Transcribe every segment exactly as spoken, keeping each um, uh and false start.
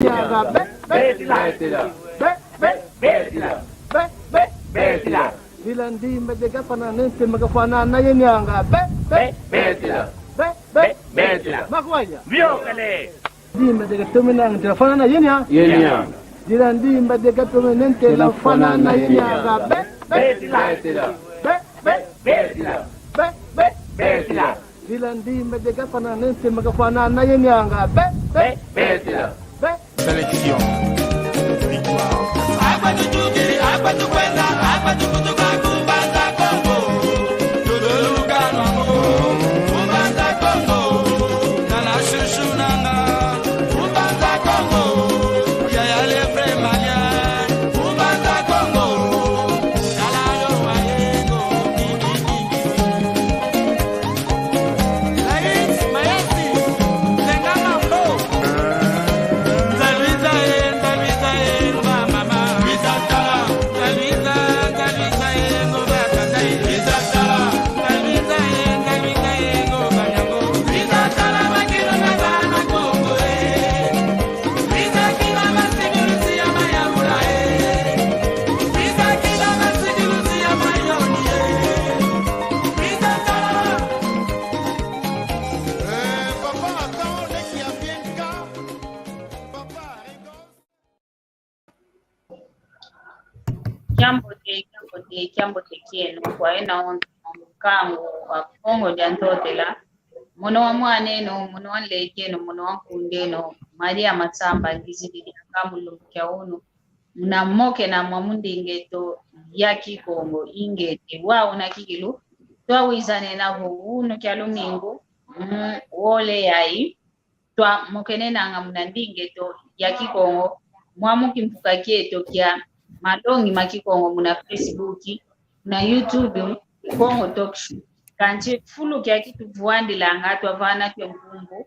Nianga, be, be, betila. Be, be, betila. Be, be, betila. Dila ndimba de gafana nente magafana na ye nianga, be, be, betila. Be, be, betila. Makwaya. Viokele. Ndimba de gatome nanga, dila fana na ye nianga. Ye nianga. Dila ndimba de gatome nente la fana na ye nianga, be, be, betila. Be, be, betila. Be, be, betila. Dila ndimba de gafana nente magafana na ye nianga, be, be, betila. Be. Sélection. Victoire. Kiambote, kiambote, kiambote kieno kwa yeno onso, nkangu wa Kongo dia Ntotela. Mono wa mwan'eno, mono wa nlek'eno, mono wa nkund'eno, Maria Masamba, ngizidi diaka mu lumbu kia unu, muna mokena mwa mundinga eto ya Kikongo. Ingeta, wau una kikilu twawiza nena vo unu kia lumingu, mm, wole yayi, twamokenenanga muna ndinga eto ya Kikongo, mwa mu kimvuka kieto kia malongi ma Kikongo muna Facebook, muna YouTube, Kongo Talk Show. Kansi fulu kia kituvwandilanga twavana kio nkumbu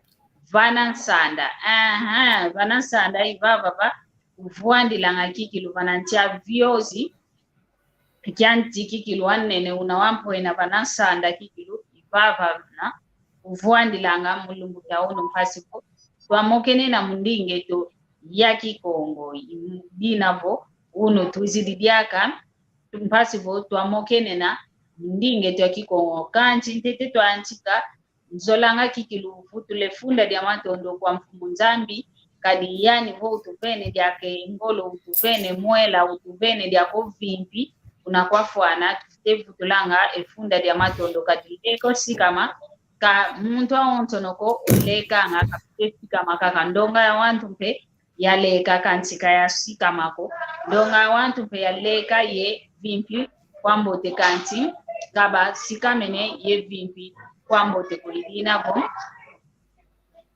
Vana Nsanda. Aha, Vana Nsanda i vava va kuvwandilanga kikilu vana nsi a Viozi, kia nti kikilu wa nene una wa mpwena Vana Nsanda kikilu i vava na kuvwandilanga mu lumbu kia unu mpasi vo twamokenena mu ndinga eto ya Kikongo. I dina vo unu twizidi diaka mpasi vo twamokenena mu ndinga eto ya Kikongo. Kansi ntete twantika nzolanga kikilu vutula e funda dia matondo kwa Mfumu Nzambi, kadi yani vo utuvene diaka e ngolo, utuvene mwela, utuvene diaka o vimpi, kuna kwafwana, tufwete vutulanga e funda dia matondo, kadi leka o sikama, ka muntu awonsono ko olekanga, kafwete sikama kaka. Ndonga ya wantu mpe yaleka kansi ka yasikama ko. Ndonga ya wantu mpe yaleka ye vimpi kwa mbote kansi ka basikamene ye vimpi kwa mbote ko. I dina vo,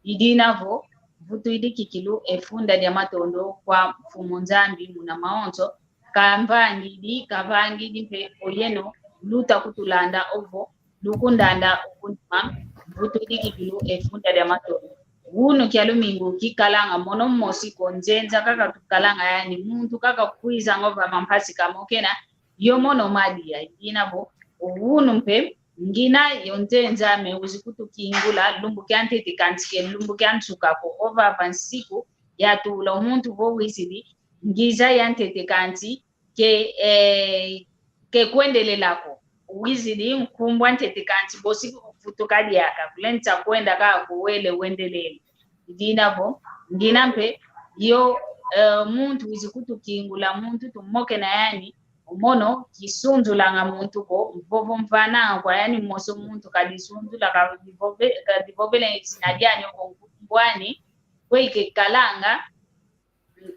i dina vo, vutwidi kikilu e funda dia matondo kwa Mfumu Nzambi muna mawonso, kamvangidi, kavangidi mpe oyeno luta kutulanda ovo lukundanda okunima, mvutwidi kikilu e funda dia matondo. Unu kia lumingu kikalanga mono mosi ko, nzenza kaka tukalanga yani, muntu kaka kwizanga ova mampasi kamokena, yo mono madia. I dina vo, unu mpe ngina yo nzenza ame wizi kutukingula, lumbu kia ntete kansi ke lumbu kia nsuka ko. Ovava nsiku yatula o muntu vo wizidi ngiza ya ntete kansi ke, eh, ke kwendelela ko. Wizidi nkumbu a ntete kansi bosi vutuka diaka, kulenza kwenda kaka ko, wele wendelele. I dina vo, ngina mpe yo, eh, muntu wizi kutukingula, muntu tumokena yani, o mono kisunzulanga muntu ko, mvovo mvananga kwa yani mosi o muntu kadisunzula, kadivove-, kadivovele zina diani ovo nkumbu ani, kwe ikekalanga,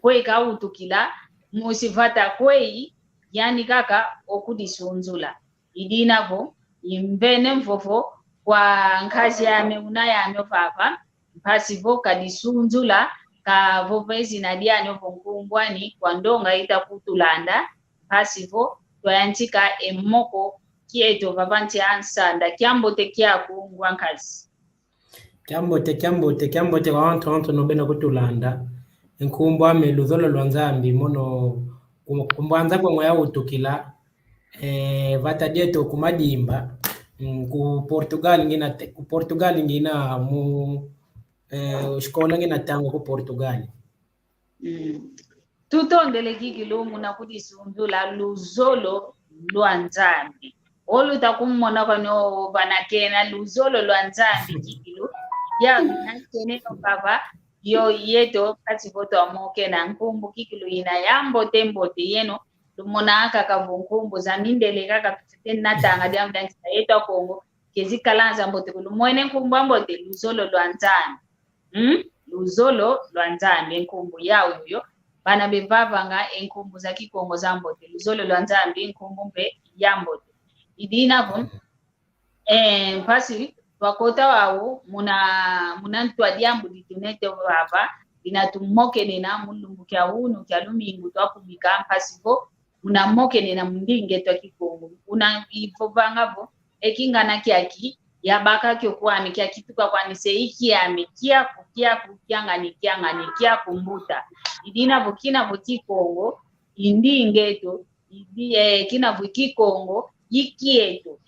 kwe ikawutukila, musi vata kwe i, yani kaka okudisunzula. I dina vo, imvene mvovo kwa nkazi ame, una yame ovava, mpasi vo kadisunzula, kavova e zina diani ovo nkumbu ani kwa ndonga ita kutulanda, mpasi vo twayantika e moko kieto vava nsi a Nsanda. Kiambote kiaku, ngwa nkazi. Kiambote, kiambote, kiambote kwa wantu, wantu no bena kutulanda. Nkumbu ame Luzolo lwa Nzambi, mono ku-, ku Mbanza Kongo yawutukila, eh, vata dieto ku Madimba, mm, ku Portugal ngina te-, ku Portugal ngina mu, eh, escola ngina tanga ku Portugal. Mm. Tutondele kikilu muna kudisunzula luzolo lwa Nzambi. Olu takumona kwani o vana kena luzolo lwa Nzambi kikilu. Ya, na kene no papa, yo yeto kati vo twamokena nkumbu kikilu ina ya mbote mbote yeno. Lumona kaka vo nkumbu za mindele kaka tufwete na tanga diambu dia nkita yeto a Kongo. Kezi kala za mbote ko, lumwene nkumbu a mbote, luzolo lwa Nzambi. Hmm? Luzolo lwa Nzambi, nkumbu yau yoyo. Bana bevavanga e nkumbu za Kikongo za mbote. Luzolo lwa Nzambi, nkumbu mpe ya mbote. I dina vo, eh, mpasi twakota wau muna, muna ntu a diambu di tuneto vava, dina tumokenena mu lumbu kia unu kia lumingu twakubika, mpasi vo muna mokenena mu ndinga eto a Kikongo. Una ivovanga vo, e kingana kiaki, yabaka kio kwami, kiakituka kwani se i kiame, kiaku, kiaku, kiangani, kiangani, kiaku mbuta. I dina vo kina vo Kikongo i ndinga eto, i di-, eh, kina vo Kikongo i kieto.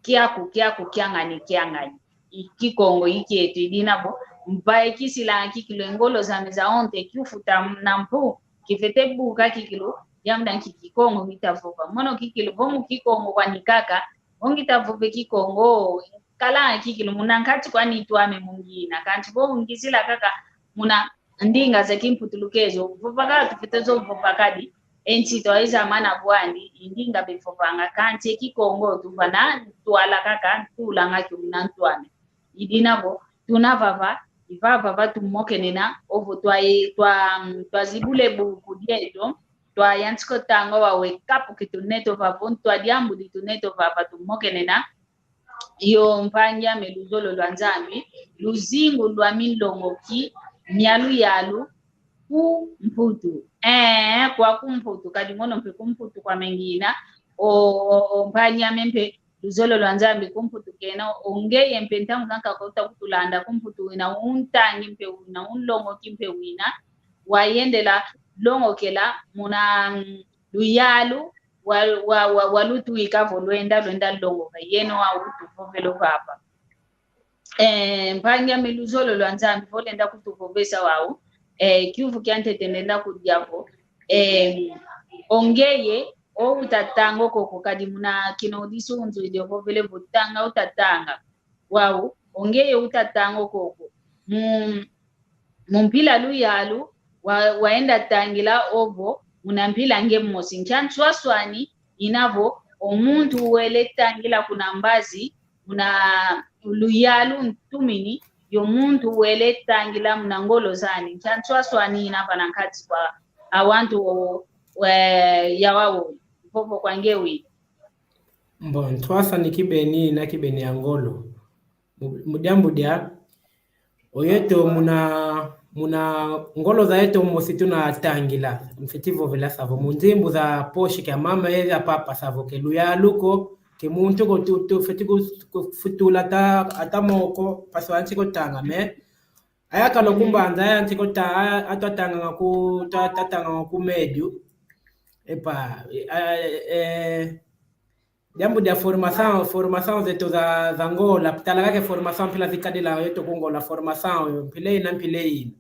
Kiaku, kiaku, kiangani, kiangani. I Kikongo i kieto, i dina vo mvaikisila kikilu e ngolo zame za onte, kiufuta na mpu, kifwete buka kikilu, diambu dia nki Kikongo ngita vova. Mono kikilu vo mu Kikongo kwani kaka, vo ngita vova e Kikongo, kala kikilu muna nkati kwani twame mu ngina, kansi vo ngizila kaka muna ndinga za kimputulukezo, vova kaka tufwete zo vova kadi, e nsi twayiza mana bwandi, i ndinga bevovanga, kansi e Kikongo tuvana ntwala kaka, ntulanga kio muna ntu ame. I dina vo, tuna vava, i vava va tumokenena, ovo twa, twa, twazibula e buku dieto, twayantika o tanga wau e kapu ki tuneto vava, o ntu a diambu di tuneto vava tumokenena, yo mpangi ame, luzolo lwa Nzambi, luzingu lwa minlongoki mia luyalu ku Mputu. Eh, kwaku Mputu, kadi mono mpe ku Mputu kwame ngina, o, o, o mpangi ame mpe, luzolo lwa Nzambi ku Mputu kena, o ngeye mpe ntangu zankaka uta kutulanda ku Mputu, wina untangi mpe wina, unlongoki mpe wina, wayendela longokela muna, mm, luyalu wa, wa, wa, wa lutwika vo lwenda, lwenda longoka, yeno wau utuvovela vava. Eh, mpangi ame, luzolo lwa Nzambi vo lenda kutuvovesa wau, eh, kiuvu kia ntete ndenda kudia vo, eh, o ngeye, o uta tanga o koko, kadi muna kina o disunzu dio vovele vo tanga uta tanga. Wau, o ngeye uta tanga o koko. Mu, mu mpila luyalu, wa, wayenda tangila ovo muna mpila nge mosi. Nkia nswaswani ina vo o muntu wele tangila kuna mbazi, muna luyalu ntumini, yo muntu wele tangila muna ngolo zani? Nkia nswaswani ina vana nkati kwa awantu o, we, ya wau, vovo kwa nge wi. Bon, nswaswani kibeni, na kibeni ya ngolo. Mu, mu diambu dia, o yeto muna, muna ngolo za yeto mosi tuna tangila, mfweti vovela savo. Mu nzimbu za poche kia mama ye za papa savo ke luyalu ko, ke muntu ko tu, tu, fweti ku, kufutula ata, ata moko, mpasi yantika o tanga, mais aya kala ku mbanza, aya yantika o ta, aya, atwa tanganga ku, twa, twa tanganga ku médio. Epa, eh, eh, diambu dia formação, formação zeto za, za Angola, tala kaka e formação mpila zikadila yeto ku Angola, formação, mpila ina, mpila ina.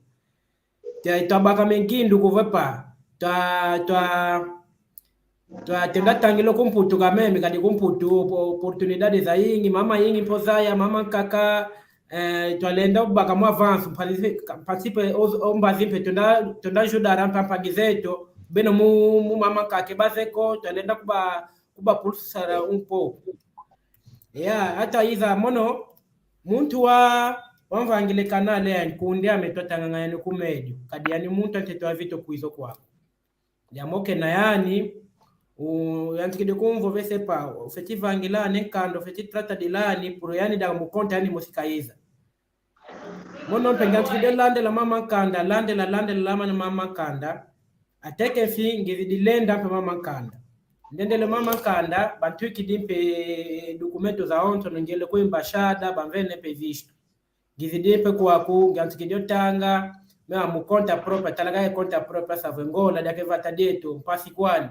Tia, twabaka mengindu kuvepa, twa, twa, twa, tenda tangila ku Mputu quand même, kadi ku Mputu, opo-, oportunidade zayingi, mama yingi mpe zaya, mama nkaka, eh, twalenda ubaka mu avanço, mpasi, mpasi mpe o, o mbazi mpe tenda, tenda ajudar a mpa-, mpangi zeto, beno mu, mu mama nkaka baze ko, twalenda kuba, kuba pulsar um pouco. Ya, ata iza mono, muntu wa, wamvangile canal ya nkundi ame twa tanganga yani ku médio, kadi yani muntu ante twa vito kwiza kwaku. Yamokena yani, u, yantikidi kumvovesa pa, ufweti vangila ani nkanda, ufweti trata dila ani, pour yani da mu conta yani mosi kayiza. Mono mpe ngantikidi landela mama nkanda, landela, landela lama na mama nkanda. Até que enfim, ngizidi lenda mpe mama nkanda. Ndendele mama nkanda, bantwikidi mpe documento za onto, ngiele ku embaixada, bamvene mpe visto. Ngizidi mpe kwaku, ngantikidi o tanga, mais mu conta própria, tala kaka e conta própria, savo Angola, diaka e vata dieto, mpasi kwani.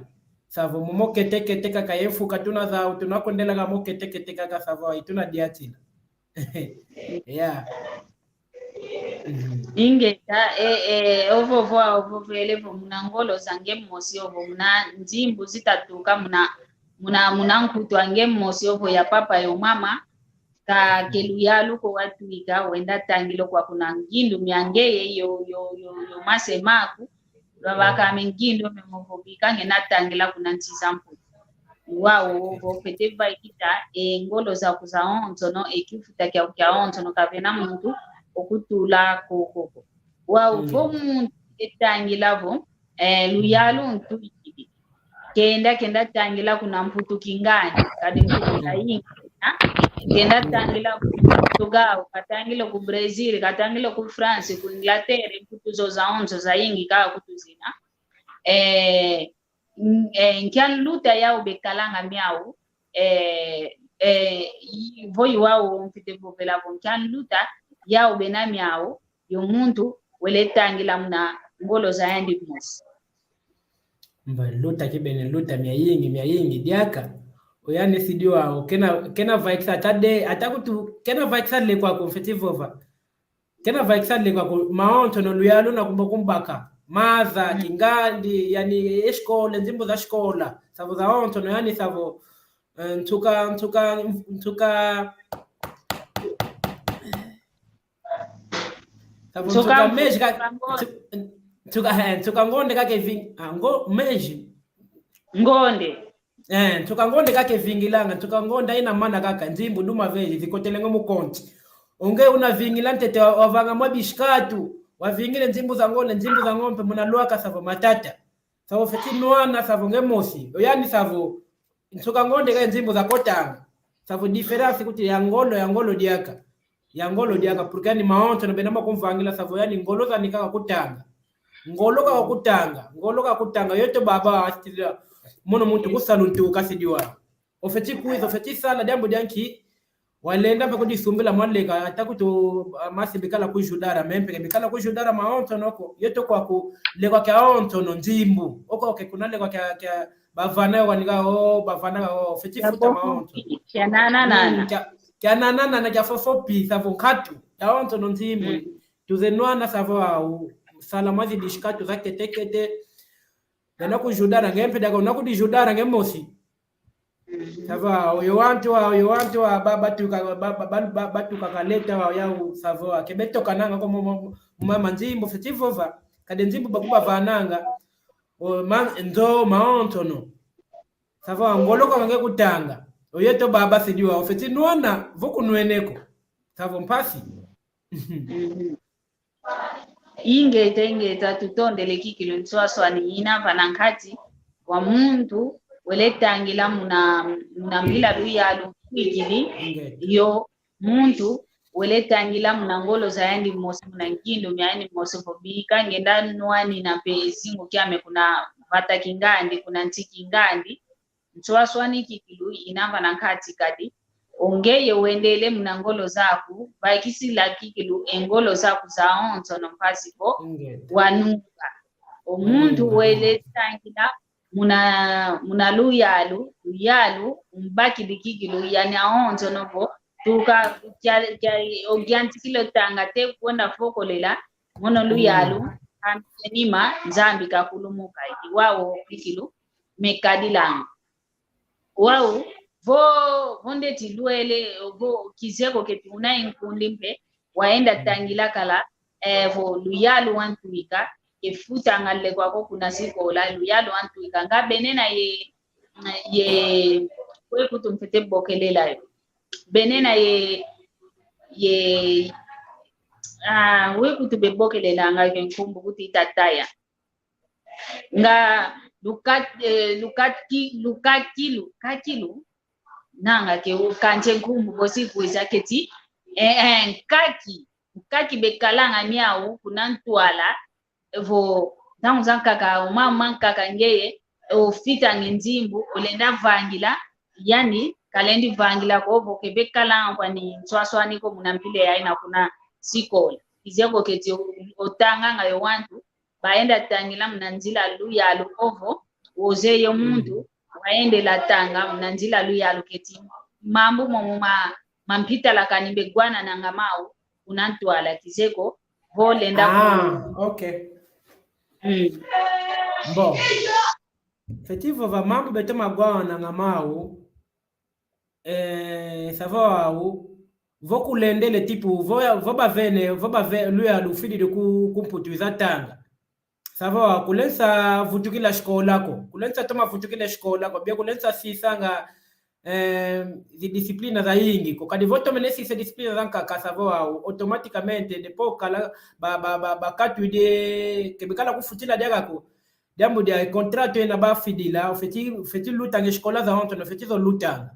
Savo momo kete kete kaka ye mfuka tuna zau, tuna kondela kaka mo kete kete kaka, savo ayi tuna diatila. Yeah. Ingeta, e, e, ovo vo, ovo vele vo muna ngolo za nge mosi, ovo muna nzimbu zitatuka muna, muna, muna nkutu a nge mosi, ovo ya papa yo mama, ka ke luyalu ko watwika, wenda tangila kwa kuna ngindu mia ngeye yo, yo, yo, yo mase maku, lwabaka me ngindu me movo bika nge na tangila kuna nsi za Mputu. Wau, vo fwete vaikisa, e ngolo zaku zawonsono, e kifuta kiaku kiawonsono, ka vena muntu okutula ko, ko, ko. Wau, vo muntu etangila vo, e, luyalu ntwikidi. Kenda, kenda tangila kuna Mputu kingandi, kadi Mputu zayingi, ha? Kenda tangila ku Portugal, katangila ku Brazil, katangila ku France, ku Inglaterra, Mputu zo zawonso zayingi kaka kutu zina. Eh, n-, eh, nkia nluta yau bekalanga miau, eh, eh, i-, vo i wau mfwete vovela vo nkia nluta yau bena miau, yo muntu wele tangila muna ngolo za yandi mosi. Mba luta kibeni luta miayingi, miayingi diaka. O yani sidi wau, kena, kena vaikisa ata de, ata kutu, kena vaikisa lekwa ko mfwete vova. Kena vaikisa lekwa ko, mawonsono luyalu na kumba kumbaka. Maza, kingandi, yani e escola, nzimbu za escola. Savo zawonsono, yani savo, eh, nsuka, nsuka, nsuka, savo nsuka, nsuka meji ka, nsuka ngonde. Nsuka, eh, nsuka ngonde kaka ving-, ah, ngo-, meji. Ngonde. Eh, nsuka ngonde kaka vingilanga, nsuka ngonde ina mana kaka, nzimbu duma veli, zikotelengo mu konti. O nge una vingila ntete wa-, wavanga mwa bishikatu, wavingile nzimbu za ngole, nzimbu za ngombe, muna lwaka savo matata. Savo fwete nwana, savo nge mosi, o yani savo, nsuka ngonde ka nzimbu za kotanga. Savo différence kuti ya ngolo, ya ngolo diaka. Ya ngolo diaka, porque ni mawonsono bena makumvangila savo yani ngolo zani kaka kutanga. Ngolo kaka kutanga, ngolo kaka kutanga, yeto baba astila, mono muntu kusalu ntu kasidi wau. Ofwete kwiza, ofwete sala diambu dia nki, walenda mpe kudisumbila mwa leka, ata kutu, ah, masi bikala kujudara, me mpe ke bikala kujudara mawonsono ko, yeto kwaku, lekwa kiawonsono nzimbu. Oko ke kuna lekwa kia, kia, bavana yo wanika, oh, bavana ka, oh, fwete futa mawonsono. Kia nana nana. Mm, kia, kia nana nana, kia fofo pi, savo nkatu. Kiawonsono nzimbu. Mm. Tuze nwana savo wau, sala mwa zibishikatu za kete kete. Bena kujudara nge mpe diaka, una kudijudara nge mosi. Mhm. Savo wau, yo wantu wau, yo wantu wau, ba-, batuka, ba-, ba-, ba-, ba-, batuka kaleta wau, yau, savo wau. Ke betokananga ko mo, mo, mo, ma nzimbu fwete vova. Kadi nzimbu bakubavananga. O, ma-, nzo mawonsono. Savo wau, ngolo kaka nge kutanga. O yeto baba sidi wau, ofwete nwana, vo kunwene ko. Savo mpasi. Mhm. Ingeta, ingeta, tutondele kikilu nswaswani ina vana nkati wa muntu wele tangila muna, muna mpila luyalu ntwikidi, ingeta, yo muntu wele tangila muna ngolo za yandi mosi, muna ngindu mia yandi mosi, vo bika nge nda nwanina mpe e zingu kiame kuna vata kingandi, kuna nsi kingandi, nswaswani kikilu ina vana nkati kadi. O ngeye wendele muna ngolo zaku, vaikisila kikilu e ngolo zaku zawonsono mpasi vo, ingeta, wanunga. O muntu, wanunga, wele tangila muna, muna luyalu, luyalu, umbakidi kikilu yani awonsono vo, tuka, kia, kia, o yantikila tanga te kwenda fokolela, mono luyalu, mm, ampe nima, Nzambi kakulumuka, i wau kikilu me kadilanga. Wau, vo, vo ndeti lwele, vo kizeye ko ke tuna e nkundi mpe, wayenda, mm, tangila kala, eh, vo luyalu wantwika, ke futanga lekwa ko kuna sikola, luyalu wantwika. Nga bene na ye, ye, we kutu mfwete bokelela yo. Bene na ye, ye, ah, we kutu bebokelelanga ke nkumbu kuti tataya. Nga luka-, eh, lukaki-, lukaki-, lukakilu, nanga ke ukanje nkumbu bosi kwiza keti, eh, eh, nkaki, nkaki bekalanga miau kuna ntwala, vo, ntangu zankaka, o mama nkaka ngeye, ofwitanga e nzimbu, olenda vangila, yani, kalendi vangila ko, vo ke bekalanga kwani nswaswani ko muna mpila yayina kuna sikola. Kizeye ko keti o-, otanganga yo wantu, bayenda tangila muna nzila luyalu ovo, ozeye yo muntu, mm, wayendela tanga muna nzila luyalu keti mambu momo ma, ma mpitalakani begwanananga mau, kuna ntwala kizeye ko, Vo lenda ku- Ah, ok. Mm. Bon. Fwete vova mambu beto ma gwananga mau. Eh, ça va wau. Vo kulendele tipo, vo, vo bavene, vo bave, luyalu fididi ku, ku Mputu wiza tanga. Ça va wau, kulensa vutukila escola ko. Kulensa toma vutukila escola ko. Bien kulensa sisanga, eh, zi disciplina zayingi ko. Kadi vo tomene sisa disciplina zankaka, ça va wau, automaticamente, depois kala, ba, ba, ba, bakatuidi, ke bikala kufutila diaka ko. Diambu dia contrato yina bafidila, ofwete, ofwete lutanga escola zawonsono, ofwete zo lutanga.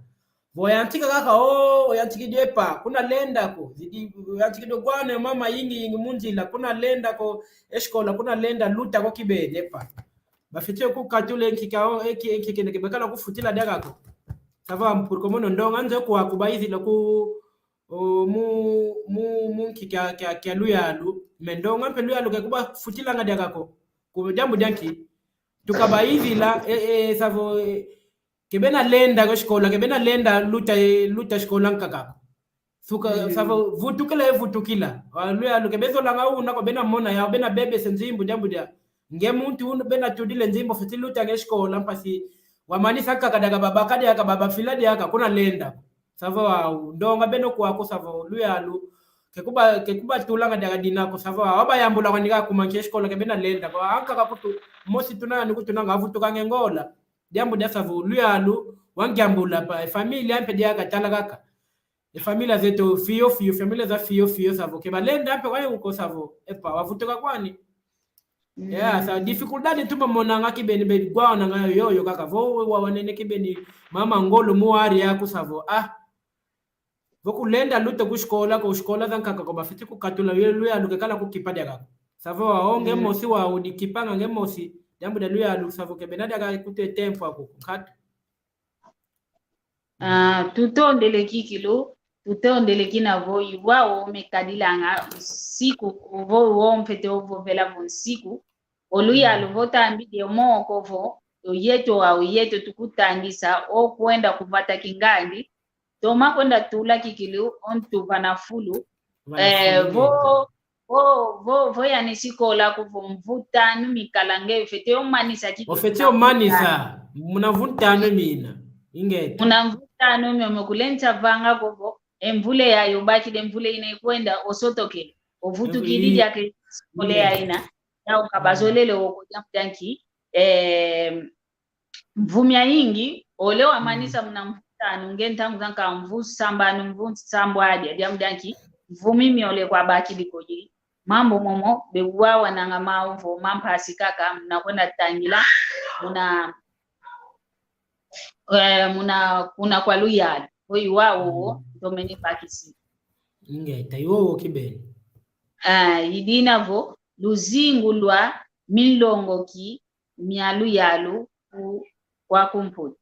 Vo yantika kaka, oh, yantikidi epa, kuna lenda ko. Zidi, yantikidi gwana mama yingi yingi mu nzila, kuna lenda ko, escola, kuna lenda luta ko kibeni epa. Bafwete kukatula e nkika, oh, e nki-, e nkika yina ke bikala kufutila diaka ko. Ça va, pour que mono ndonga nzo kwa kuba izila ku, oh, mu, mu, mu nkika kia, kia, kia luyalu. Mais ndonga mpe luyalu ke kubafutilanga diaka ko. Ku diambu dia nki? Tukaba izila, eh, eh, ça va, eh, ke bena lenda ko escola, ke bena lenda luta, eh, luta escola nkaka ko. Suka, Mm. Ça va, vutukila, eh, vutukila. Wa luyalu ke bezolanga una ko, bena mona yau, bena bebesa nzimbu, diambu dia. Nge muntu unu bena tudila nzimbu, ofwete lutanga escola, mpasi wamanisa nkaka diaka, babaka diaka, babafila diaka, kuna lenda. Ça va wau, ndonga beno kwaku, ça va, luyalu. Ke kuba, ke kubatulanga diaka dina ko, ça va wau. Abayambula kwani kaka kuma nki escola ke bena lenda ko. Ankaka kutu, mosi tuna ni kutunanga, avutukanga e Ngola. Diambu dia, ça va, luyalu, wangiambula pa, e família mpe diaka tala kaka. E família zeto fiofio, família za fiofio, ça va, ke balenda mpe kwani ko, ça va. Epa, wavutuka kwani. Yeah, ça va, dificuldade tuba monanga kibeni, be gwananga yoyo kaka. Vo wa wanene kibeni, mama ngolo mu área yaku, ça va. Ah. Vo kulenda luta ku escola ko, escola zankaka ko, bafwete kukatula, yo luyalu ke kala kukipa diaka ko. Ça va wau, nge Mm. mosi wau, dikipanga nge mosi. Diambu dia luyalu, ça va, ke bena diaka kutu e tempo aku, nkatu. Ah, tutondele kikilu, tutondele kina vo i wau me kadilanga nsiku, vo wau mfwete ovovela vo nsiku. O luyalu vo tambidi e moko vo, o yeto wau yeto tukutangisa, o kwenda ku vata kingandi, toma kwenda tula kikilu o ntu vana fulu. Eh, vo, vo, vo, vo yani sikola ku vo mvu tanu mikala nge, fwete omanisa ki. Ofwete omanisa, muna mvu tanu mina. Ingeta. Muna mvu tanu mio, mio kulensa vanga ko vo, e mvula yayi obakidi, e mvula yina ikwenda, osotokele. Ovutukidi diaka e sikola yayina. Yau ka bazolele wo ko, diambu dia nki, eh, mvu miayingi, ole wamanisa muna mvu tanu, nge ntangu zankaka mvu sambanu, mvu nsambwadi, diambu dia nki, mvu mi miole kwa bakidi ko yi. Mambu momo, be wawananga mau vo mampasi kaka, muna kwenda tangila, muna, eh, muna, kuna kwa luyalu. Vo i wau wo, ntomene bakisi. Ingeta, i wowo kibeni. Ah, i dina vo, luzingu lwa minlongoki mia luyalu ku, kwaku Mputu.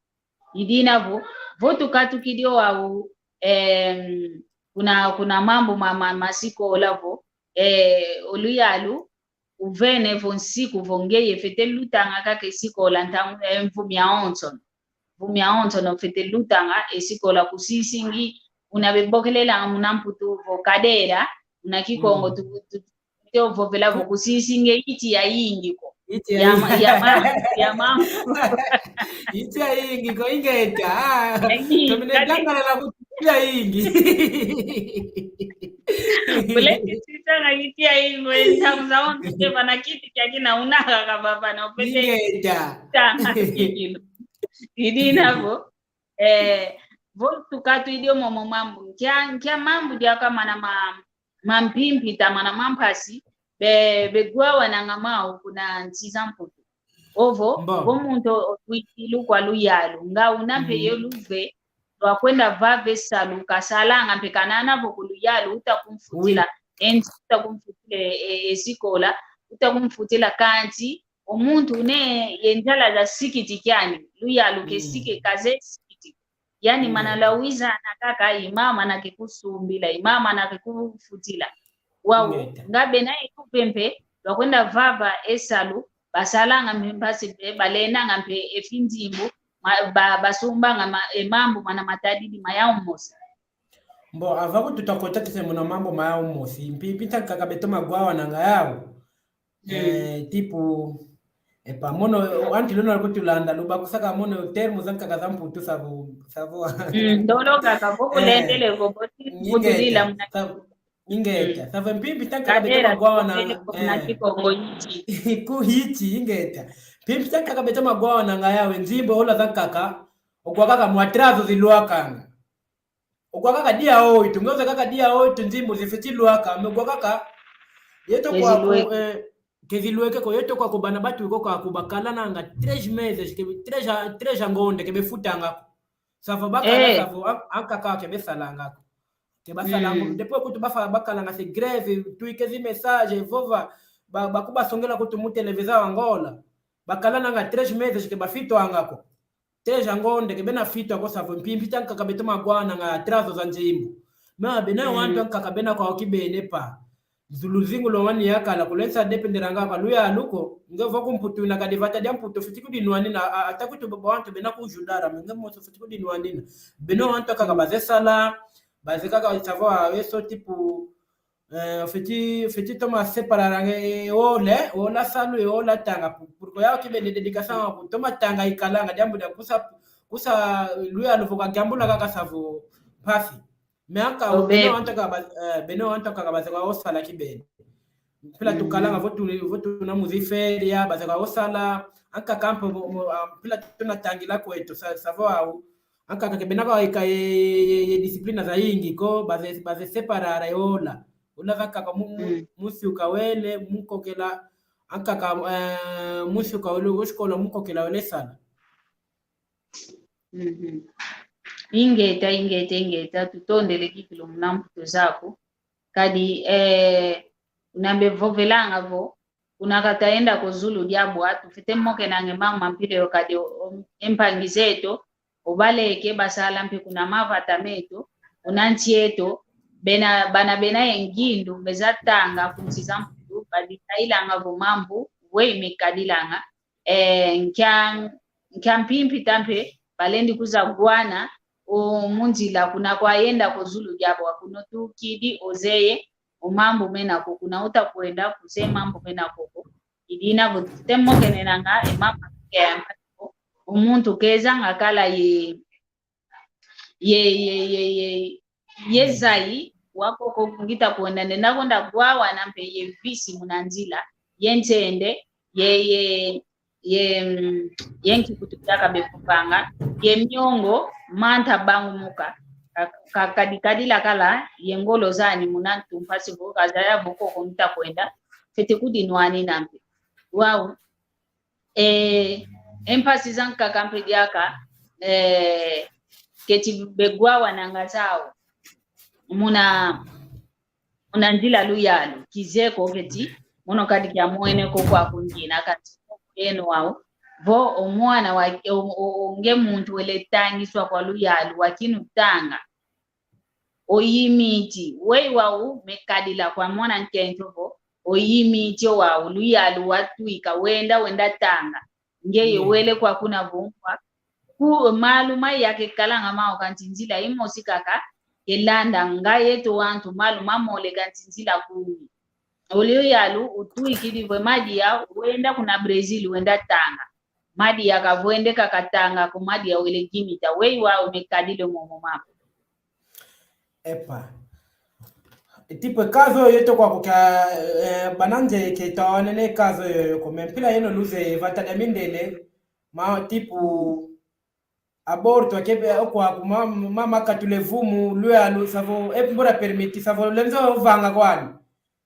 I dina vo, vo tukatukidi o wau, em, kuna, kuna mambu ma, ma, ma sikola vo, eh, o luyalu, uvene vo nsiku vo ngeye fwete lutanga kaka e sikola ntangu, eh, mvu miawonsono. Mvu miawonsono fwete lutanga e sikola, kusisingi, una bebokelelanga muna Mputu vo cadeira, una Kikongo tu, tu, te ovovela vo kusisingi e yiti yayingi ko. Yiti ya ma-, yayingi. Ya ma-, ya ma-. Yiti yayingi ko, ingeta. Ah, yayingi, tomene kadi. Dangalala kuti yayingi. Bule kisisanga yiti yayingi, we ntangu zawonso ke vana kiti kiaki na unaka kababa na ofwete. Ingeta. Tanga kikilo. I dina vo, eh, vo tukatwidi o momo mambu. Nkia, nkia mambu diaka mana ma, mampimpita, mana mampasi, be, be gwawananga mau kuna nsi za Mputu. Ovo, mbo, vo muntu otwidi lukwa luyalu, nga una mpe ye luve, lwa kwenda vava e salu, kasalanga mpe kanana vo ku luyalu, uta kumfutila, oui, e nsi uta kumfutila e, e, e sikola, uta kumfutila kansi, o muntu une ye nzala za sikiti kiani, luyalu ke sike kaze sikiti. Yani mana lwa wiza na kaka, i mama mana ke kusumbila, i mama mana ke kufutila. Wau, nga bena ye luve mpe, lwa kwenda vava e salu, basalanga mpe mpasi mpe, balendanga mpe e finzimbu, ma-, ba-, basumbanga ma-, e mambu mana matadidi ma yau mosi. Bon, avant que tuta kota kise muna mambu ma yau mosi, mpi-, mpita nkaka beto magwawananga yau. Mm. Eh, tipo, epa, mono, anti luna kutulanda, luba kusaka mono termo za nkaka za Mputu savo, savo. Mm, ndolo kaka, vo kulendele vo, boti, ingeta, kutulila muna. Sa-, ingeta. Mm. Savo mpi-, mpita nkaka beto magwawana, eh, na Kikongo yichi. Ku yichi, ingeta. Mpi-, mpita nkaka beto magwawananga yau, nzimbu ola za nkaka, okwa kaka mu atraso zilwakanga. Okwa kaka dia oito, nge oza kaka dia oito, nzimbu zifweti lwaka, mais okwa kaka, yeto kwaku, eh, ke zilweke ko, yeto kwaku bana batu ko kwaku bakalananga três meses, ke três a-, três angonde, ke befutanga ko. Savo bakala, eh, savo, an-, ankaka ke besalanga ko. Ke basalanga ko. Mm. Depois kutu bafa-, bakalanga se grève, twike zi message, vova, ba, ba kubasongela kutu mu televisão Angola. Bakalananga três meses, ke bafitwanga ko. Três angonde ke bena fitwa ko, savo mpi-, mpita nkaka beto magwananga atraso za nzimbu. Mais bena, mm, wantu ankaka bena kwau kibeni pa. Zu-, luzingu lwani yakala, kulensa dependeranga kwa luyalu ko, nge vo ku Mputu na kadi vata dia Mputu, fweti kudinwanina, a-, ata kutu ba-, bantu bena kujudara, mais nge mosi fweti kudinwanina. Bena wantu ankaka, mm, baze sala, baze kaka, savo, ah, eso tipo, eh, fweti, fweti toma separaranga e ola, ola salu, e ola tanga. Pu-, pourquoi yau kibeni dedicação, kutoma tanga ikalanga, diambu dia kusa, kusa luyalu vo kadiambula kaka savo mpasi. Mais anka, beno wantu kaka ba-, eh, beno wantu kaka baze kwau sala kibeni. Mpila tukalanga, mm, vo tu-, vo tuna mu zi feria, baze kwau sala, ankaka mpe mo-, mo-, ah, mpila tuna tangila kweto, sa-, savo au. Ankaka ke bena kwau ika ye, ye, ye, ye disciplina zayingi ko, baze, baze separara e ola. Ola za nkaka mu-, mu-, mm, mu nsuka wele, mu nkokela, ankaka, eh, mu nsuka wele, o escola mu nkokela wele sala. Mhm. Ingeta, ingeta, ingeta, tutondele kikilu muna mbuto zaku. Kadi, eh, una mbe vovelanga vo, kuna kata enda ku zulu dia bwa, tufwete mokenanga e mambu ma mpila yo kadi o, o, e mpangi zeto, o baleke basala mpe kuna mavata meto, kuna nsi eto, bena, bana bena ye ngindu, beza tanga ku nsi za Mputu, baditailanga vo mambu, we me kadilanga, eh, nkia, nkia mpimpi ta mpe, balendi kwiza gwana, o mu nzila kuna kwa yenda ku zulu dia bwa, kuna tukidi, ozeye, o mambu mena ko, kuna uta kwenda, kuzeye mambu mena ko ko. I dina vo tutemokenenanga e mambu ya mpasi ko, o muntu kezanga kala ye, ye, ye, ye, ye, ye zayi, wa koko ngita kwenda, nenda kwenda gwawana mpe ye visi muna nzila, ye nsende, ye, ye, ye, mm, ye nki kutu kiaka befupanga, ye miongo, manta bangumuka. Ka, ka, kadi kadila kala ye ngolo zani muna ntu mpasi vo kazaya vo koko ngita kwenda, fwete kudinwanina mpe. Wau. Eh, e mpasi za nkaka mpe diaka, eh, keti begwawananga zau. Muna, muna nzila luyalu, kizeye ko keti, mono kadi kia mwene ko kwaku ngina, kati yeno wau. Vo o mwana wa, o, o, o nge muntu wele tangiswa kwa luyalu, wa kinu tanga. O yimiti, wei wau me kadila kwa mwana nkento vo, o yimiti wau, luyalu watwika, wenda, wenda tanga. Ngeye, mm, wele kwa kuna vumba, ku malu ma yake kalanga mau kanti nzila imosi kaka, kelanda nga yeto wantu malu mamole kanti nzila kumi. O luyalu utwikidi vo madia, wenda kuna Brazil, wenda tanga. Madia kavwende kaka tanga ko, madia wele kimita. Wei wau me kadila momo mambu. Epa. Tipo, e caso yoyo yeto kwaku kia, eh, bana nze ke twanene caso yoyo ko, mais mpila yeno luzeye vata dia mindele, ma, tipo, aborto, ke be, o kwaku ma, ma, makatula e vumu, luyalu, savo, e mbura permiti, savo, lenzo vanga kwani.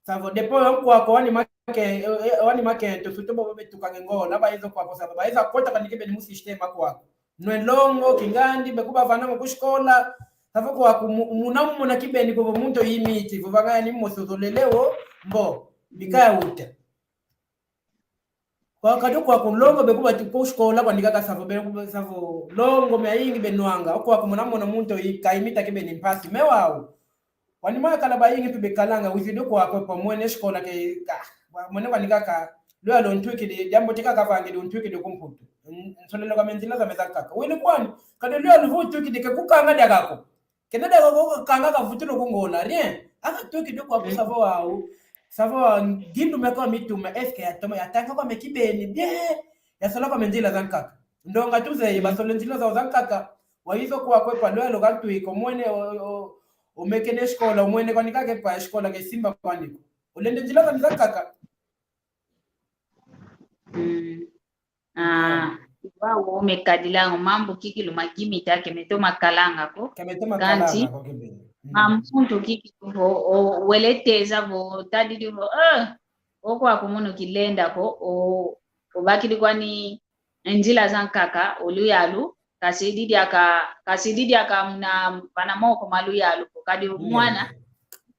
Savo, depois o kwaku wani make, eh, eh, wani make, to suto bo betukanga e Ngola, bayiza kwaku, savo, bayiza kota kani kibeni mu sistema kwaku. Nwe longo, kingandi, be kubavananga ku escola, savo kwaku mu-, muna muna kibeni ko vo muntu yimiti, vo vanga yani mosi ozolele wo, mbo, bika ya uta. Kwa kadi kwaku longo be kubati ku escola kwandi kaka savo be ku-, savo longo me ayingi benwanga. O kwaku muna muna muntu i-, kayimita kibeni mpasi. Mais wau. Kwandi mwa kala bayingi mpe bekalanga, wizidi kwaku pa mwene escola ke, ka, wa-, mwene kwandi kaka, luyalu ntwikidi, diambu ti kaka vangidi ntwikidi ku Mputu. N-, nsolele kwa me nzila zame za nkaka. Wele kwandi, kadi luyalu vo ntwikidi ke kukanga diaka ko. Kenda dia ko kanga kavutula ku Ngola, rien. Aka tuki dio kwaku, mm, savo wau. Savo wau, ngindu me kwa mituma, est-ce que yatoma, yatanga kwame kibeni, bien. Yasala kwame nzila zankaka. Ndonga tuzeye, mm, basole nzila zau zankaka. Wayiza kwaku e pa lwelo kantu iko mwene o, o, omekene escola, omwene kwani kaka e pa escola ke simba kwani ko. Olende nzila zani zankaka. Mm. Ah, mm, wau me kadilanga mambu kikilu ma gimita ke meto makalanga ko. Ke meto makalanga ko kibeni. Kansi, mm, ma mpuntu kikilu vo, o, wele teza vo, tadidi vo, eh, o kwaku mono kilenda ko, o, obakidi kwani nzila zankaka, o luyalu, kasidi diaka, kasidi diaka muna, vana moko ma luyalu ko, kadi, mm, mwana,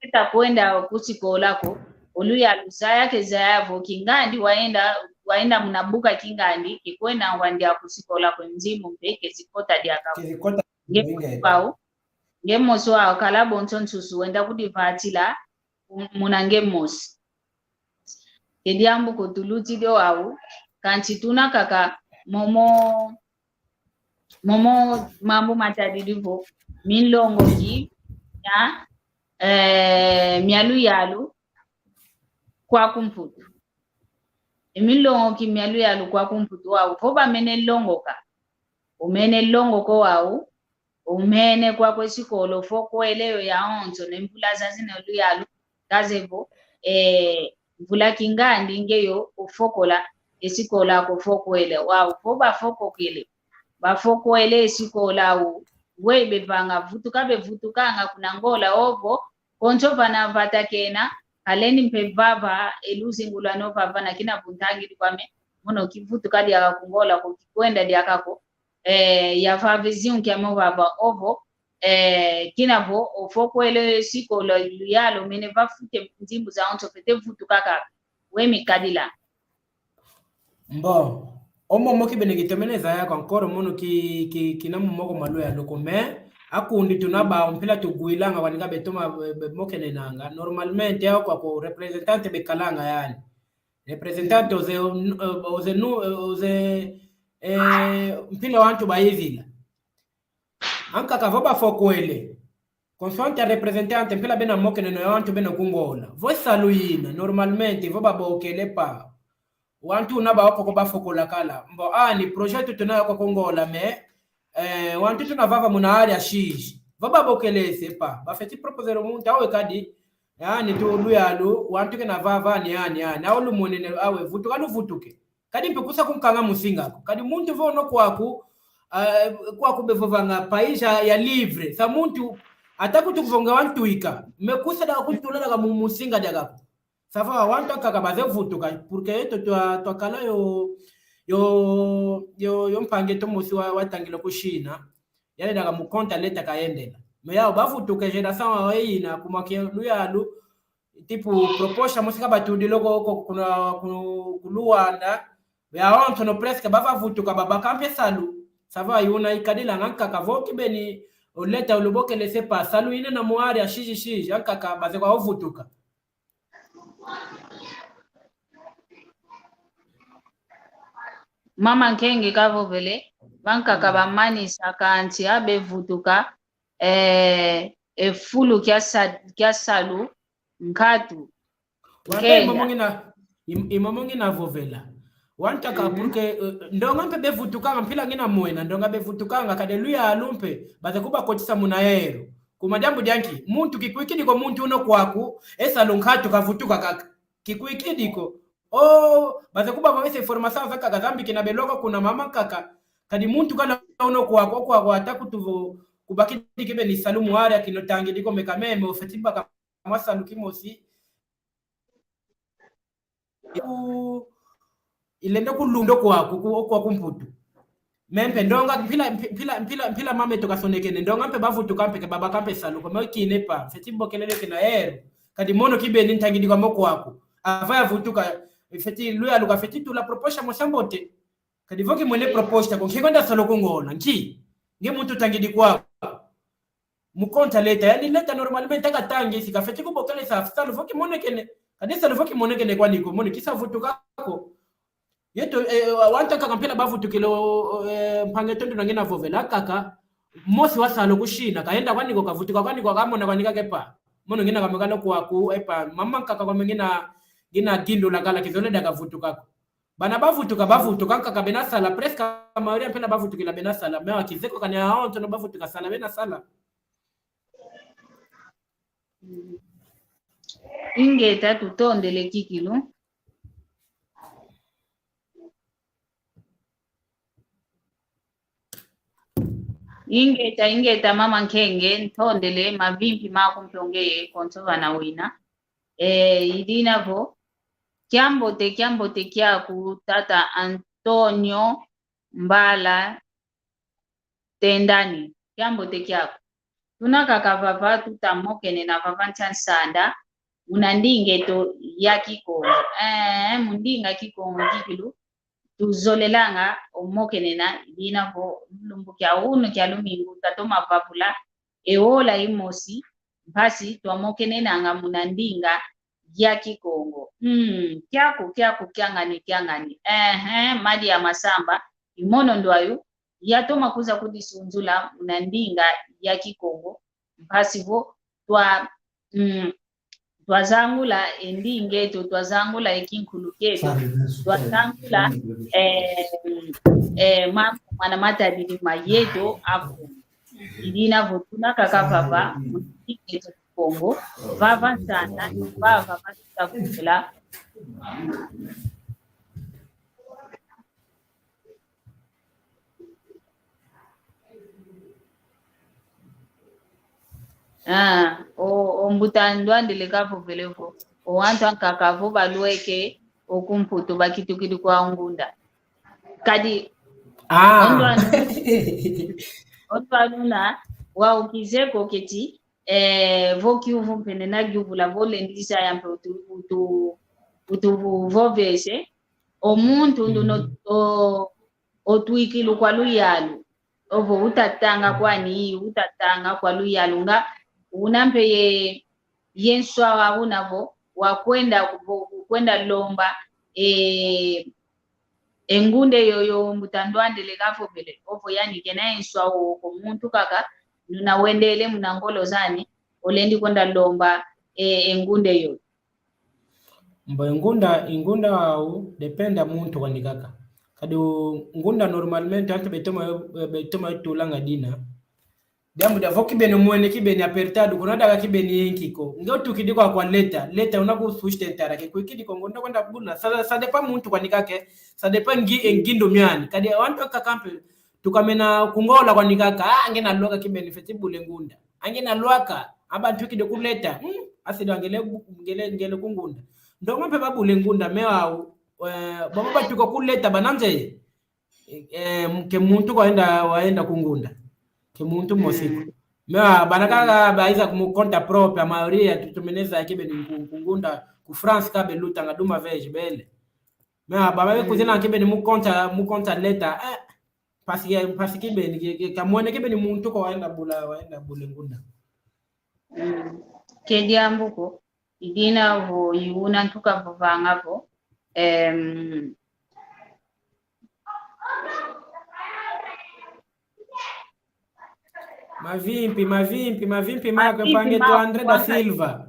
keta kwenda ku sikola ko, o luyalu zaya ke zaya vo kingandi, wayenda, wayenda muna buka kingandi, ke kwenda wau dia ku sikola ko, nzimbu mpe ke zikota diaka ko. Ke zikota, nge, inga, mosi wau, nge mosi wau, kala bonso nsusu, wenda kudivatila, muna nge mosi. Ke diambu ko tuluti dio wau, kansi tuna kaka momo, momo mambu matadidi vo minlongoki mia, eh, mia luyalu kwaku Mputu. E minlongoki mia luyalu kwaku Mputu wau, vo bamene longoka. Omene longoka wau, omene kwaku e sikola, ofokwele yo yawonso, ne mvula zazi ne luyalu, kazeye vo, eh, mvula kingandi nge yo ofokola e sikola aku ofokwele. Wau, vo bafokokele, bafokwele e sikola au, we bevanga vutuka, bevutukanga kuna Ngola ovo, konso vana vata kena, kaleni mpe vava e luzingu lwani ovavana kina vo ntangidi kwame, mono kivutuka diaka ku Ngola ko, kikwenda diaka ko, eh, yavava e zingu kiame ovava ovo, eh, kina vo ofokwele e sikola, luyalu mene, vafute nzimbu zawonso, fwete vutuka kaka. We me kadila. Bon, o momo kibeni kitomene zaya ko encore mono ki, ki, kina mo moko ma luyalu ko, mais akundi tuna ba mpila tuwilanga wani ka betoma, be, be mokenenanga. Normalement, ya kwa ko representante bekalanga yani. Representante oze, oze nu, oze, eh, mpila wantu bayizila. Ankaka vo bafokwele. Consoante a representante mpila bena mokenena, wantu bena ku Ngola. Vo salu yina, normalmente, vo babokele pa. Wantu una ba oko ko bafokola kala. Mbo, ah, ni projet tuna yo ko ku Ngola, mais, eh, wantu tuna vava muna área X. Vo babokele se pa. Bafweti proposer o muntu awe kadi. Ah, ni tu luyalu, wantu kena vava, ni, ah, ni, ah, ni. Awe lumwene, awe, vutuka luvutuke. Kadi mpe kusa kunkanga musinga ko. Kadi muntu vo ono kwaku, ah, kwaku bevovanga país ya, ya livre. Sa muntu, ata kutu kuvonga wantu ika. Mais kusa da kuntula daga mu, musinga diaka ko. Sa va wantu ankaka baze vutuka. Porque yeto twa, twakala yo, yo, yo, yo mpangi eto mosi wa, watangila ku China. Yandi daga mu conta leta kayendela. Mais yau bavutuka génération yina kuma ke luyalu, tipo, proposta mosi ka batudila ko, ko, kuna, ku, ku Luanda. Yawonso no presque bavavutuka, babaka mpe salu. Sa va yuna ikadilanga nkaka vo kibeni, o leta olubokele se pa salu yina na mu área X X, ankaka baze kwa ovutuka. Mama Nkenge kavovele, bankaka bamanisa kansi abevutuka, eh, e fulu kia sa-, kia salu, nkatu. Wanta. Nkenda. I momo ngina, i, i momo ngina vovela. Wanta ka, mhm, porque, eh, ndonga mpe bevutukanga, mpila ngina mwena, ndonga bevutukanga, kadi luyalu mpe, baze kubakotisa muna ero. Kuma diambu dia nki, muntu kikwikidi ko muntu uno kwaku, e salu nkatu kavutuka kaka. Kikwikidi ko. Oh, baze kubavovesa informação zankaka zambi kina beloko kuna mama nkaka. Kadi muntu kana uno kwaku, kwaku ata kutu vo, kubakidi kibeni salu mu área kina otangidi ko, mais quand même, ofweti baka mwa salu kimosi. Ku, ilenda kulunda kwaku, ku, kwaku Mputu. Mais mpe ndonga mpila, mpila, mpila, mpila mama eto kasonekene. Ndonga mpe bavutuka mpe ke babaka mpe salu ko, mais kine pa. Fweti bokelele kina ero. Kadi mono kibeni ntangidi kwame kwaku. Avant yavutuka, fweti luyalu kafweti tula proposta mosi ya mbote. Kadi vo kimwene proposta ko, nki kwenda sala ku Ngola, nki? Nge muntu tangidi kwaku. Mu conta leta, yandi leta normalmente aka tangisi, kafweti kubokele sa, salu vo kimonekene. Kadi salu vo kimonekene kwani ko, mono kisa vutuka ko. Yeto, eh, wanta kaka mpila bavutukila, eh, mpangi eto nduna ngina vovela kaka. Mosi wasala ku China, kayenda kwandi ko, kavutuka kwandi ko, kamona kwandi kaka: epa, mono ngina kwame kala kwaku, epa, mama nkaka kwame ngina, ngina gindula kala, kizolele dia kavutuka ko. Bana bavutuka, bavutuka, nkaka bena sala, presque a maioria mpe na bavutukila bena sala, mais wa kizeye ko kani, ah, antono bavutuka sala, bena sala. Ingeta, tutondele kikilu. Ingeta, ingeta, mama Nkenge, ntondele, mavimpi maku mpe ongeye konso vana wina. Eh, i dina vo, kiambote, kiambote kiaku, tata Antonio Mbala Tendani, kiambote kiaku. Tuna kaka vava, tuta mokenena vava ntia nsanda, muna ndinga eto ya Kikongo. Eh, mu ndinga Kikongo kikilu, tuzolelanga o mokenena, i dina vo lumbu kia unu kia lumingu, tatoma vavula e ola imosi, mpasi twamokenenanga muna ndinga ya Kikongo. Mm, kiaku, kiaku, kiangani, kiangani. Ehe, Madi ya Masamba, i mono ndwayu, yatoma kwiza kudisunzula muna ndinga ya Kikongo, mpasi vo twa, mm, twazangula e ndinga eto, twazangula e kinkulu kieto, twazangula, eh, eh, ma-, mwana matadidi ma yeto afu. I dina vo tuna kaka vava, mu ndinga eto Kikongo, vava nsanda, vava vatuta vutula. Ah, o, o mbuta Ndwandele kavovele vo, o wantu ankaka vo balweke o ku Mputu, bakitukidi kwa Ngunda. Kadi, ah, o Ndwandele, o Ndwandele una, wau kizeye ko keti, eh, vo kiuvu mpe nena kiuvula, vo lendi zaya mpe utu-, utu-, utuvovese, o muntu nduna, mm, o, o twikilu kwa luyalu. Ovo utatanga kwani, utatanga kwa luyalu nga, una mpe ye, ye nswa wa una vo, wakwenda, vo, kwenda lomba, eh, e ngunda yoyo mbuta Ndwandele kavovele, ovo yani kena ye nswa wo ko, muntu kaka, nduna wendele muna ngolo zani, olendi kwenda lomba, eh, e ngunda yoyo. Mbo e ngunda, e ngunda au, depende muntu kwandi kaka. Kadi o ngunda normalmente antu betoma, betoma tulanga dina. Diambu dia vo kibeni mwene, kibeni apertado, kuna diaka kibeni ye nki ko. Nge utukidi kwa, kwa leta, leta una ku sustentar, ke kwikidi ko, ngonda kwenda buna. Ça, ça dépend muntu kwandi kaka, ça dépend ngi-, e ngindu miani. Kadi wantu kaka mpe, tukamena ku Ngola kwandi kaka, ah, nge na lwaka kibeni fweti bula e ngunda. Ange na lwaka, aba ntukidi ku leta, hmm, asidi ngele, ngele, ngele ku ngunda. Ndongo mpe babula e ngunda, mais au, eh, baba batuka ku leta bananze, eh, ke muntu kwayenda, wayenda ku ngunda. Ke muntu mosi ko. Mm. Mais, ah, bana kaka, mm, baiza ku mu conta própria, a maioria, tu-, tumene zaya kibeni ku, ku ngunda, ku France ka belutanga de uma vez, bele. Mais, ah, baba, mm, kuzina kibeni mu conta, mu conta leta, eh, mpasi, mpasi kibeni, ke, ke, kamwene kibeni muntu ko wayenda bula, wayenda bula e ngunda. Mm. Ke diambu ko, i dina vo, i una ntu kavovanga vo, em, mavimpi, mavimpi, mavimpi maku, mavimpi mpangi eto maku, André da Silva.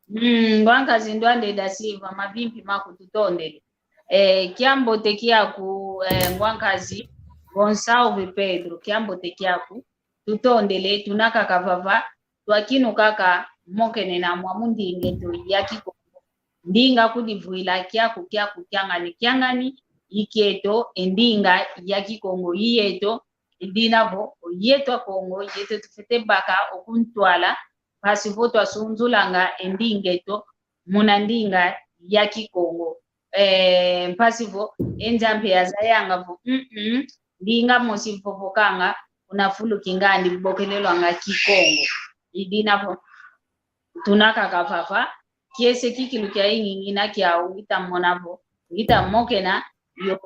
Mm, ngwa nkazi Ndwandele da Silva, mavimpi maku, tutondele. Eh, kiambote kiaku, eh, ngwa nkazi Gonçalves Pedro, kiambote kiaku. Tutondele, tuna kaka vava, twakinu kaka mokenena mwa mu ndinga eto ya Kikongo. Ndinga kudivwila kiaku, kiaku, kiangani, kiangani, i kieto, e ndinga ya Kikongo i yeto, i dina vo, o yeto Akongo, yeto tufwete baka o ku ntwala, mpasi vo twasunzulanga e ndinga eto muna ndinga ya Kikongo. Eh, mpasi vo e Nzambi yazayanga vo, mm, mm, ndinga mosi vovokanga kuna fulu kingandi, bokelelwanga Kikongo. I dina vo tuna kaka vava, kiese kikilu kia ingi ngina kiau, ngita mona vo, ngita mokena yo,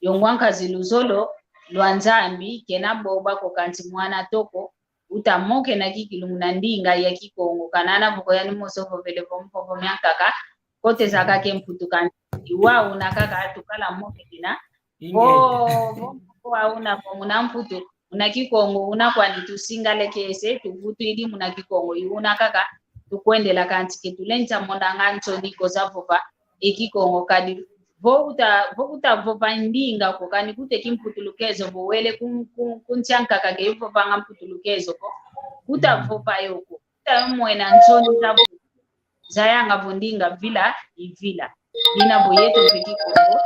yo ngwa nkazi luzolo lwa Nzambi, kena boba ko kansi mwana toko, uta mokena kikilu muna ndinga ya Kikongo. Kana na vo ko yani mosi ovovele vo mvovo miankaka, koteza kaka e Mputu kansi wau una kaka tukala mokena. Vo, ingeta, vo, vo wau una vo muna Mputu, Muna Kikongo una kwandi tusingalekese, tuvutwidi muna Kikongo, i una kaka tukwendela, kansi ke tulenda monanga nsoni ko za vova e Kikongo. Kadi vo uta, vo uta vova ndinga ko, kani kute kimputulukezo, vo wele ku, ku, ku nsi ankaka ke vovanga mputulukezo ko, kuta vova yo ko, uta mwena nsoni za vo, zayanga vo ndinga vila i vila. Dina vo yeto mpe Kikongo.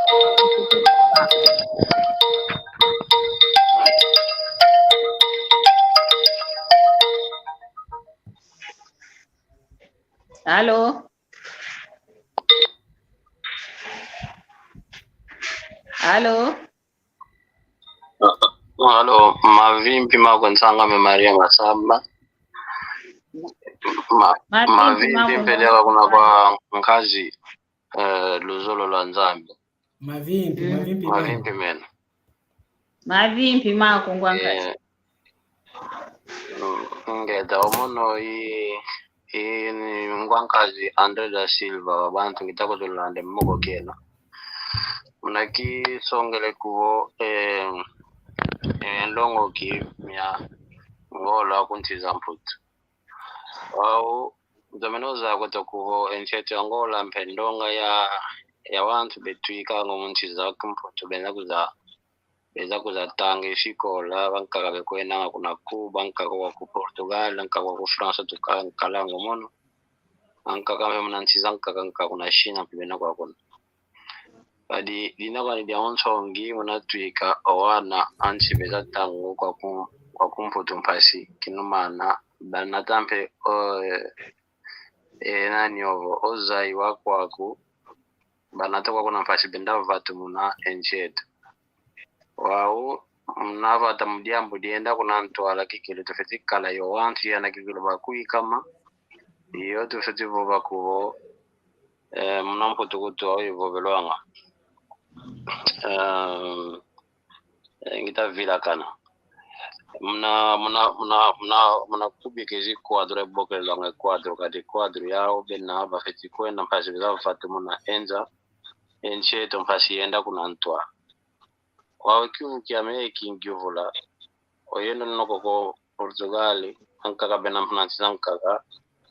Allô? Allô? Allô, mavimpi maku, nsanga ame Maria Masamba. Ma, mavimpi mavimpi maku, mpe nda diaka kuna kwa nkazi, eh, luzolo lwa Nzambi. Mavimpi, mm, mavimpi mena. Mavimpi mena. Mavimpi maku, ngwa nkazi. Eh, mm, ngeta, o mono i, i ni ngwa nkazi André da Silva, wa bantu ngita kutulanda moko kena. Muna kisongele kuvo, eh, eh, ndongoki mia Ngola ku nsi za Mputu. Wau, ntomene zaya kweto kuvo e nsi eto ya Ngola mpe ndonga ya, ya wantu betwikanga mu nsi za Kimputu, benda kuza, benda kuza tanga e sikola, bankaka bekwendanga kuna Cuba, bankaka kwa ku Portugal, bankaka kwa ku France, tuka nkalanga mono. Bankaka mpe muna nsi zankaka, nkaka kuna China mpe bena kwa kuna. Kadi dina kwani dia nsongi, muna twika o wana a nsi beza tanga kwa ku, kwa ku Mputu mpasi, kinumana banata mpe, o, e, nani ovo, o zayi wa kwaku, banata kwaku na mpasi, benda vatumuna e nsi eto. Wau, muna vata mu diambu dienda kuna ntwala kikilu, tufweti kala yo wantu yana kikilu bakwikama, yo tufweti vova kuvo, eh, muna Mputu kutu wau ivovelwanga. Eh, eh, ngita vilakana. Muna, muna, muna, muna, muna kubika ezi quadro, e bokelanga e quadro, kadi quadro yau bena bafweti kwenda mpasi, beza vatumuna e nza, e nsi eto mpasi yenda kuna ntwala. Wau kiuvu kiame kingiuvula. Oyenda noko ko Portugal, ankaka bena muna nsi zankaka.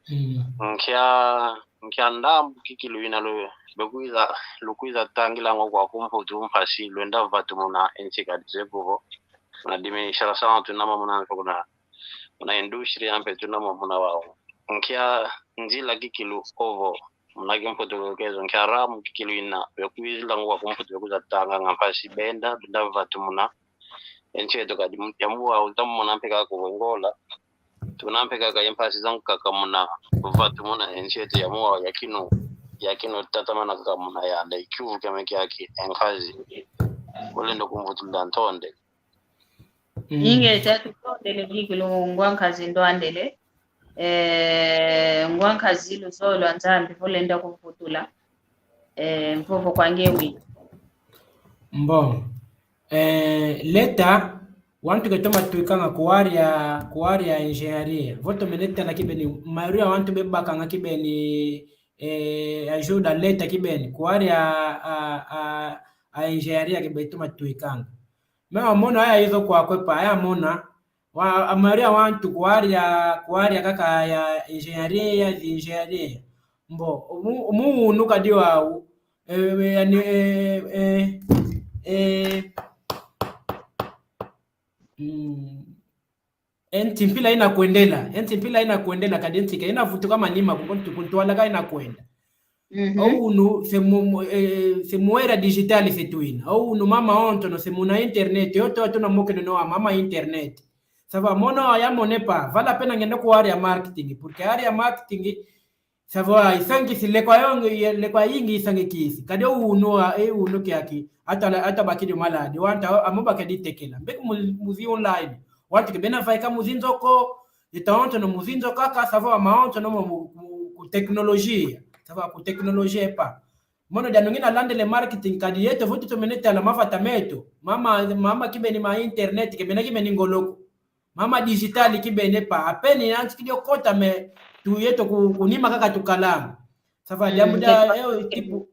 Mm. Nkia, nkia ndambu kikilu ina lu, bekwiza, lukwiza tangilanga kwaku Mputu mpasi, lwenda vatumuna e nsi, kadi zeye kuvo muna administração tuna mo muna, mpe kuna, muna indústria mpe tuna mo muna wau. Nkia nzila kikilu ovo muna kimputulukezo, nkia ramu kikilu ina bekwizilanga kwaku Mputu, bekwiza tanganga mpasi, benda, benda vatumuna e nsi eto? Kadi mu, ya mu wau, uta mona mpe kaka ku Ngola, tuna mpe kaka ye mpasi zankaka muna vatumuna e nsi eto, ya mu wau, ya kinu, ya kinu tatamana kaka muna yanda. I kiuvu kiame kiaki, e nkazi. Ulenda kumvutulila, ntonde. Mm. Ingeta, tutondele kikilu ngwa nkazi, ndwandele. Eh, ngwa nkazi, luzolo lwa Nzambi, vo lenda kuvutula. Eh, mvovo kwa nge wi. Bon. Eh, leta, wantu ke toma twikanga ku área, ku área engenharia. Vo tomene tala kibeni, maioria wantu bebakanga kibeni, eh, ajuda leta kibeni, ku área a, a, a engenharia ke betoma twikanga. Mais wau mono aya izo kwaku e pa, aya mona, wa, a maioria wantu ku área, ku área kaka ya engenharia, ya zi engenharia. Mbo, omu, omu unu kadi wau, eh, eh, yani, eh, eh, eh, mm, e nsi mpila ina kwendela, e nsi mpila ina kwendela, kadi e nsi ke ina vutuka manima, ku ntu-, ku ntwala ka ina kwenda. Mhm. O unu, se mu, mu, eh, se mu era digital se twina. O unu mama ontono, se muna internet, yo to, to na mokeno no mama internet. Ça va, mono ya mona e pa, vale a pena ngenda ku área marketing, porque área marketing, ça va, isangisi lekwa yonge, ye-, lekwa yingi isangikisi. Kadi o unu, a, e unu kiaki, ata la, ata bakidi maladi, wanta, amo bakedi tekela. Mbeki mu, muzi online. Wantu ke bena vaika muzi nzo ko, ita ontono muzi nzo kaka, ça va, ma ontono mo mu, mu, ku tecnologia. Ça va, ku tecnologia e pa. Mono dianu ngina landele marketing, kadi yeto vo tutomene tala mavata meto. Mama, mama kibeni ma internet, ke bena kibeni ngolo ko. Mama digital kibeni e pa. A pena yantikidi o kota, mais tu yeto ku, ku nima kaka tukalanga. Ça va, mm, diambu dia, eh, tipo,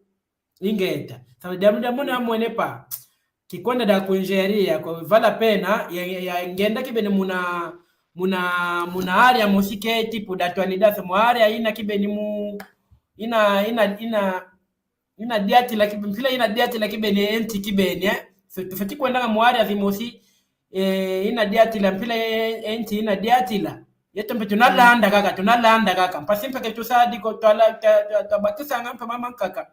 ingeta. Ça va, diambu dia mono ya mona e pa. Kwenda da ku engenharia, kwa vala pena, ya, ya, ngienda kibeni muna, muna, muna área mosi ke, tipo, da atualidade, mu área ina kibeni mu, ina, ina, ina, ina diatila kibeni, mpila ina diatila kibeni, e nti kibeni, eh? Fe-, feti kwenda mu área zimosi, eh, ina diatila, mpila e, e nti ina diatila. Yeto mpe tuna landa kaka, tuna landa kaka. Mpasi mpe ke tusadi ko, twala, twa, twa, twa bakisa nga mpe mama nkaka.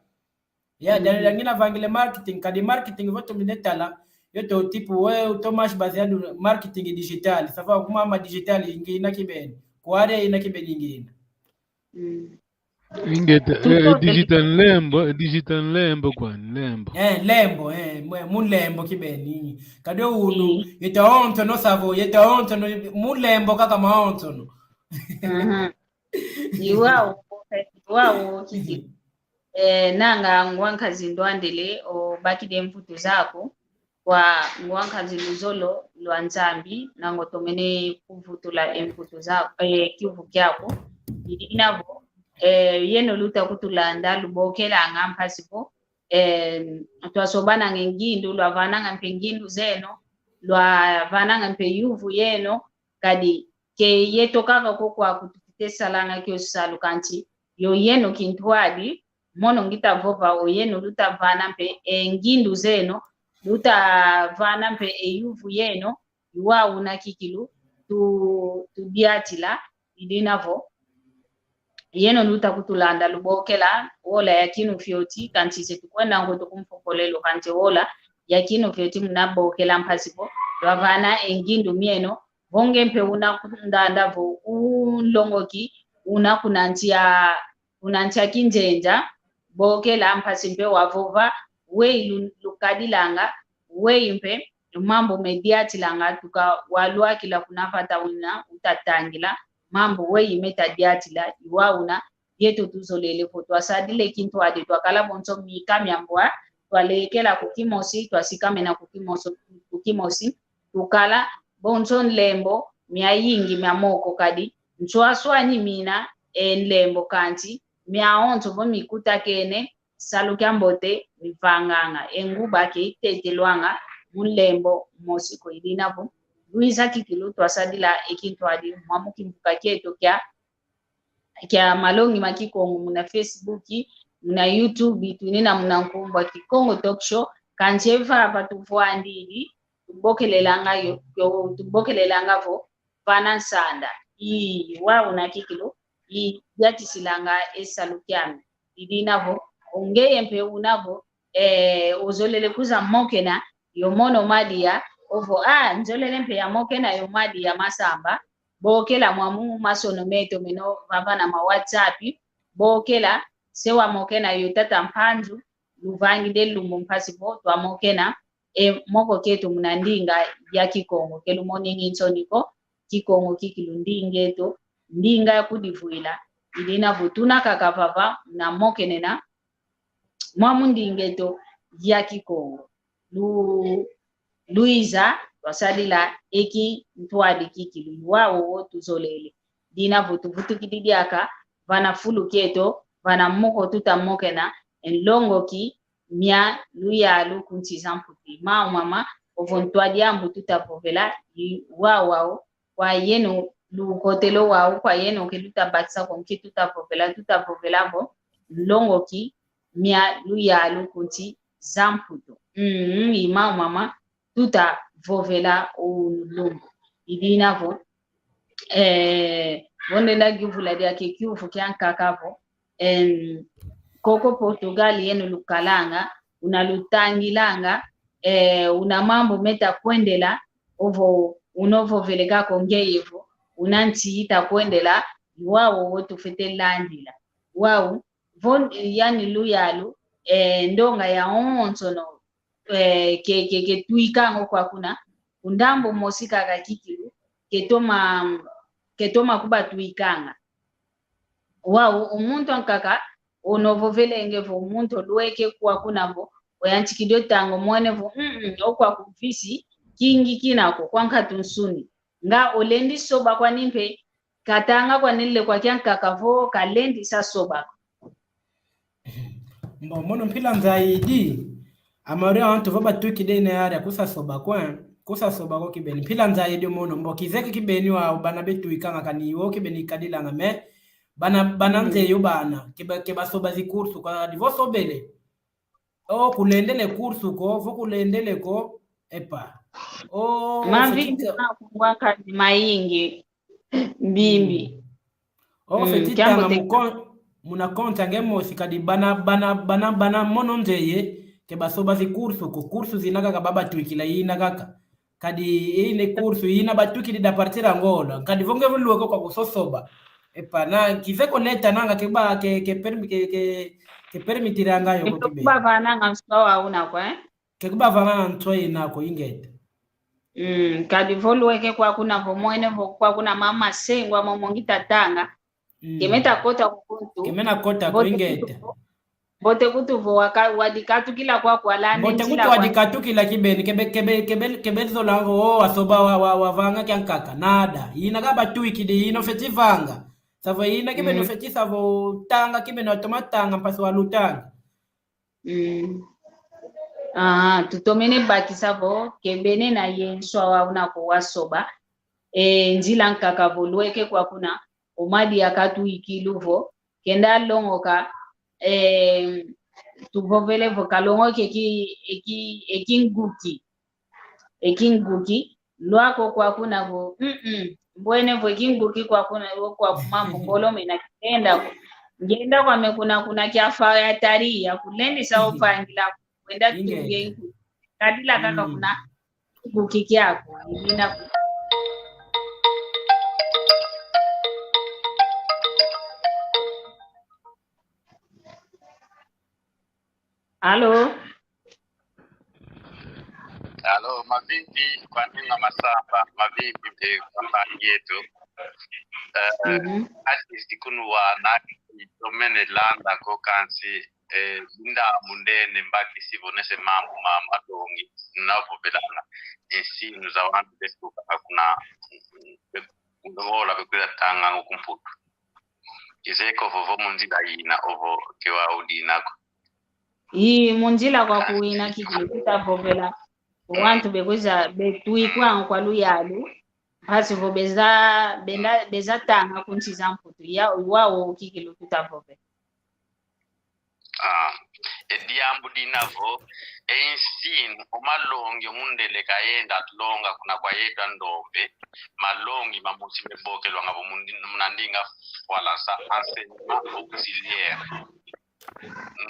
Ya, mm. Dia, dia ngina vangile marketing, kadi marketing vo tumine tala, yeto tipo, we, Thomas baseado marketing digital, sava kuma ma digital ingina kibeni, ku área ina kibeni ingina. Mm. Ingeta, eh, digital nlembo, digital nlembo kwa, nlembo. Eh, nlembo, eh, mu, mu nlembo kibeni. Kadi unu, mm, yeto onto no savo, yeto onto no, mu nlembo kaka ma onto no. Mhm. I wau, i wau, kiki. Eh, nanga ngwa nkazi ndwandele, obakidi e mvutu zaku, kwa ngwa nkazi luzolo lwa Nzambi, nanga otomene kuvutula e mvutu zaku, eh, kiuvu kiaku. I dina vo, eh, yeno luta kutulanda, lubokelanga mpasi vo, eh, twasobananga e ngindu, lwavananga mpe ngindu zeno, lwavananga mpe yuvu yeno, kadi ke yeto kaka ko kwaku tufwete salanga kio salu, kansi yo yeno kintwadi, mono ngita vova, o yeno luta vana mpe e ngindu zeno, luta vana mpe e yuvu yeno, i wau una kikilu tu, tudiatila, i dina vo yeno luta kutulanda, lubokela, wola ya kinu fioti, kansi se tukwenda nkoto ku mfokolelo, kansi wola ya kinu fioti muna bokela mpasi vo lwavana e ngindu mieno, vo nge mpe una kundanda vo unlongoki, una kuna nsi a, kuna nsi a kinzenza, bokela mpasi mpe wavova, weyi lu-, lukadilanga, weyi mpe mambu me diatilanga, tuka walwakila kuna vata una uta tangila, mambu weyi meta diatila, i wau una, yeto tuzolele vo twasadila e kintwadi, twakala bonso mika mia mbwa, twalekela ku kimosi, twasikamena ku kimoso-, ku kimosi, tukala bonso nlembo, miayingi mia moko, kadi nswaswani mina e nlembo, kansi miawonso vo mikutakene, salu kia mbote mivanganga, e nguba ke itetelwanga mu nlembo mosi ko. I dina vo, luiza kikilu twasadila e kintwadi mwa mu kimvuka kieto kia kia malongi ma Kikongo muna Facebook, muna YouTube, twinina muna nkumbu a Kikongo Talk Show, kansi e vava tuvwandidi, tubokelelanga yo, yo, tubokelelanga vo, vana nsanda. I wau una kikilu, i diatisilanga e salu kiame. I dina vo, o ngeye mpe una vo, eh, ozolele kwiza mokena yo mono madia, ovo, ah, nzolele mpe ya mokena yo madia masamba, bokela mwa mu masono meto meno vava na ma WhatsApp, bokela se wamokena yo tata Mpanzu, luvangidi e lumbu mpasi vo twamokena, e moko kieto muna ndinga ya Kikongo, ke lumoningi nsoni ko, Kikongo kikilu ndinga eto, ndinga ya kudivwila, i dina vo tuna kaka vava, muna mokenena, mwa mu ndinga eto ya Kikongo. Lu-, luiza, twasadila e kintwadi kikilu, i wau wo tuzolele. Dina vo tuvutukidi diaka, vana fulu kieto, vana moko tuta mokena, e nlongoki mia luyalu ku nsi za Mputu. Mau mama, ovo ntwadi ambu tuta vovela, i wau wo, kwa yeno lukotelo wau, kwa yeno ke luta bakisa ko nki tuta vovela, tuta vovela vo nlongoki mia luyalu ku nsi za Mputu. Mm, i mau mama, tuta vovela o lumbu. I dina vo, eh, vo ndenda yuvula diaka e kiuvu kiankaka vo, em, koko Portugal yeno lukalanga, una lutangilanga, eh, una mambu meta kwendela, ovo una ovovele kaka o ngeye vo, una nsi ita kwendela, i wau wo tufwete landila. Wau, vo, yani luyalu, eh, ndonga yawonsono, eh, ke, ke, ke twikanga o kwa kuna, ku ndambu mosi kaka kikilu, ke toma, ke toma kuba twikanga. Wau, o muntu ankaka, ono vovelenge vo muntu olweke kwa kuna vo, oyantikidi o tanga omwene vo, mm, mm, o kwaku visi, kingi kina ko, kwa nkatu nsuni. Nga olendi soba kwani mpe, katanga kwani nlekwa kiankaka vo, kalendi sa soba ko. Bon, mono mpila nzaidi, A maioria wantu vo batwikidi ina área kusa soba ko, eh. Kusa soba ko kibeni. Mpila nza yedio mono, mbo kizeye kibeni wau bana betwikanga kani wo kibeni kadilanga, mais bana, bana nze yo bana, ke ba, ke basoba zi curso, kadi vo sobele. Oh, kulendele curso ko, vo kulendele ko, epa. Oh, Mavimbi fetinza na kungwa kadi mayingi mbimbi. Oh, mm, feti tanga mu kon-, muna konta nge mosi kadi bana, bana, bana, bana mono nzeye, ke basoba zi curso ko, curso zina kaka ba batwikila yina kaka. Kadi ine curso yina batwikidi da partir Angola. Kadi vo nge vo lweke kwa kusa soba. Epa, na kizeye ko leta nanga ke ba, ke, ke permi-, ke, ke, ke permitiranga yo ko kibeni. Bavananga nswa wau una ko, eh? Ke kubavananga nswa yina ko, ingeta. Mm, kadi vo lweke kwa kuna vo mwene vo kwa kuna mama sengwa momo ngita tanga. Mm. Ke meta kota ku kuntu. Ke mena kota ko, ingeta. Mbote kutu vo waka-, wadikatukila kwa kwa lande. Mbote kutu wadikatukila kibeni, ke be, ke be, ke be, ke be zola vo, oh, wasoba wa, wa, wavanga kiankaka. Nada. Yina ka batwikidi, yina ofeti vanga. Sa vo yina kibeni ofeti sa vo tanga, kibeni watoma tanga, mpasi walutanga. Mm. Ah, tutomene bakisa vo, kebene na ye nswa wau una ko wasoba. E, nzila nkaka vo lweke kwa kuna, o madi ya katwikilu vo, kenda longoka, eh, tuvovele vo kalongoke ki, e ki, e kinguki. E kinguki, lwaka kwa kuna vo, mm, mm, mbwene vo e kinguki kwa kuna, vo kwa kuma vo ngolo mena kenda ko. Ngenda kwame kuna, kuna kiafa ya tari, ya kulendisa ofangila, kwenda tunge ngu. Kadila kaka kuna, kinguki kiaku, ilina ku- Allô? Allô, mavimpi kwa ninga Masamba, mavimpi mpe kwa mpangi yetu. Eh, mhm. Artist kunu wana, itomene landa ko kansi, eh, ndambu ndene mbakisi vo nese mambu ma, ma malongi, na vovelanga ensino za wantu betuka kuna, be-, kuna vola bekwiza tanga ngo ku Mputu. Kizeye ko ovo mu nzila yina ovo ke wau dina ko. Ii, mu nzila kwa kuwina kiki lukuta vovela. Wantu bekwiza, betwikwa kwa luyalu. Mpasi vo beza, benda, beza tanga ku nsi za Mputu. Ya, wau kiki lukuta vovela. Ah, e diambu dina vo, e ensino, o malongi, o mundele kayenda longa kuna kwa yeto a ndombe, malongi mamosi mebokelwanga vo mundi-, muna ndinga Falansa, enseignement auxiliaire.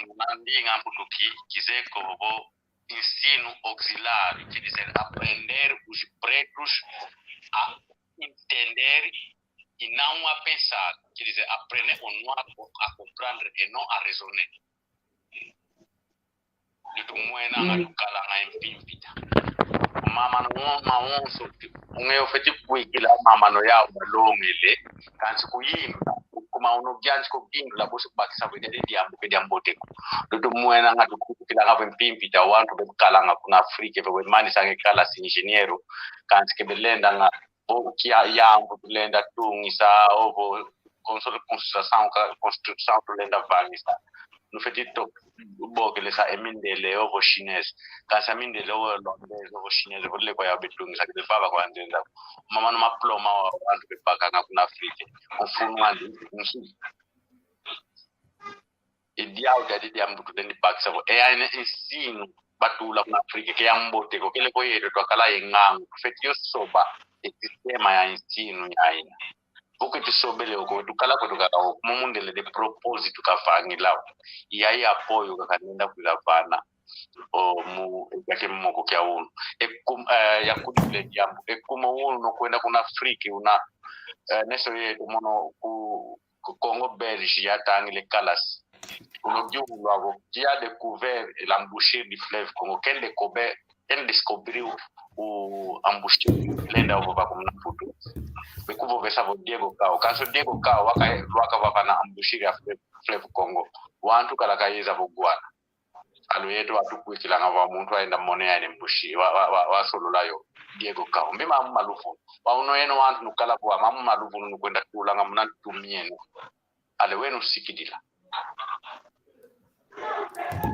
Muna ndinga Mputu ki-, kizeye ko vo ensino auxiliar, quer dizer, aprender os pretos a entender e não a pensar, quer dizer, aprender o noir a comprendre e não a raisonner. Lutu mwena nga tukalanga e mpimpita. Mamano ma wonso, nge ofeti kwikila mamano yau malongele, kansi kuyimba, kuma uno gianzi ko gimbi la bosi bakisa vo diadi diambu ke diambote ko. Lutu mwena nga tukwikilanga vo e mpimpita, wantu bekalanga kuna Afrika, be manisanga e kalasi engenheiro, kansi ke belendanga vo kia yambu tulenda tungisa, ovo console construção, ka-, construção tulenda vangisa. Nufeti to-, bokelesa e mindele, ovo chinês. Kansi e mindele, ovo holandês, ovo chinês, vo lele kwa yau betungisa, kide vava kwa nzenza. Mamano ma ploma wa, wantu bebakanga kuna Afrika. Mfunu wandi, nsi. E diau diadi diambu tulendi bakisa vo. E aina ensino batula kuna Afrika ke yambote ko, kele ko yeto twakala ye ngangu. Feti yo soba e sistema ya ensino yaina. Vo ke tusobele oko, tukala ko tukala oko. Mu mundele de propósito kavangila o. Yayi apoio kaka nenda kwiza vana. O mu, ya ke moko kia unu. E kum-, eh, ya kudule diambu. E kuma unu no kwenda kuna Afrika, una, eh, nesi yeto mono ku ku Congo belge yatangile kalasi. Uno diulu avo, qui a découvert l'embouchure du fleuve Congo, quem descobre-, quem descobriu o embouchure, lenda ovo va kumuna Mputu. Bekuvovesa vo Diego Cao. Kansi Diego Cao, waka, waka vava na embouchure ya fleuve, fleuve Congo. Wantu kala kayeza vo Guana. Alu yeto watukwikilanga vo muntu ayenda mona yani mbushi, wa, wa, wa, wasolola yo Diego Cao. Mbi mambu ma luvunu. Wa uno yeno wantu nukala vo mambu ma luvunu nukwenda tulanga muna ntu mieno. Ale weno sikidila.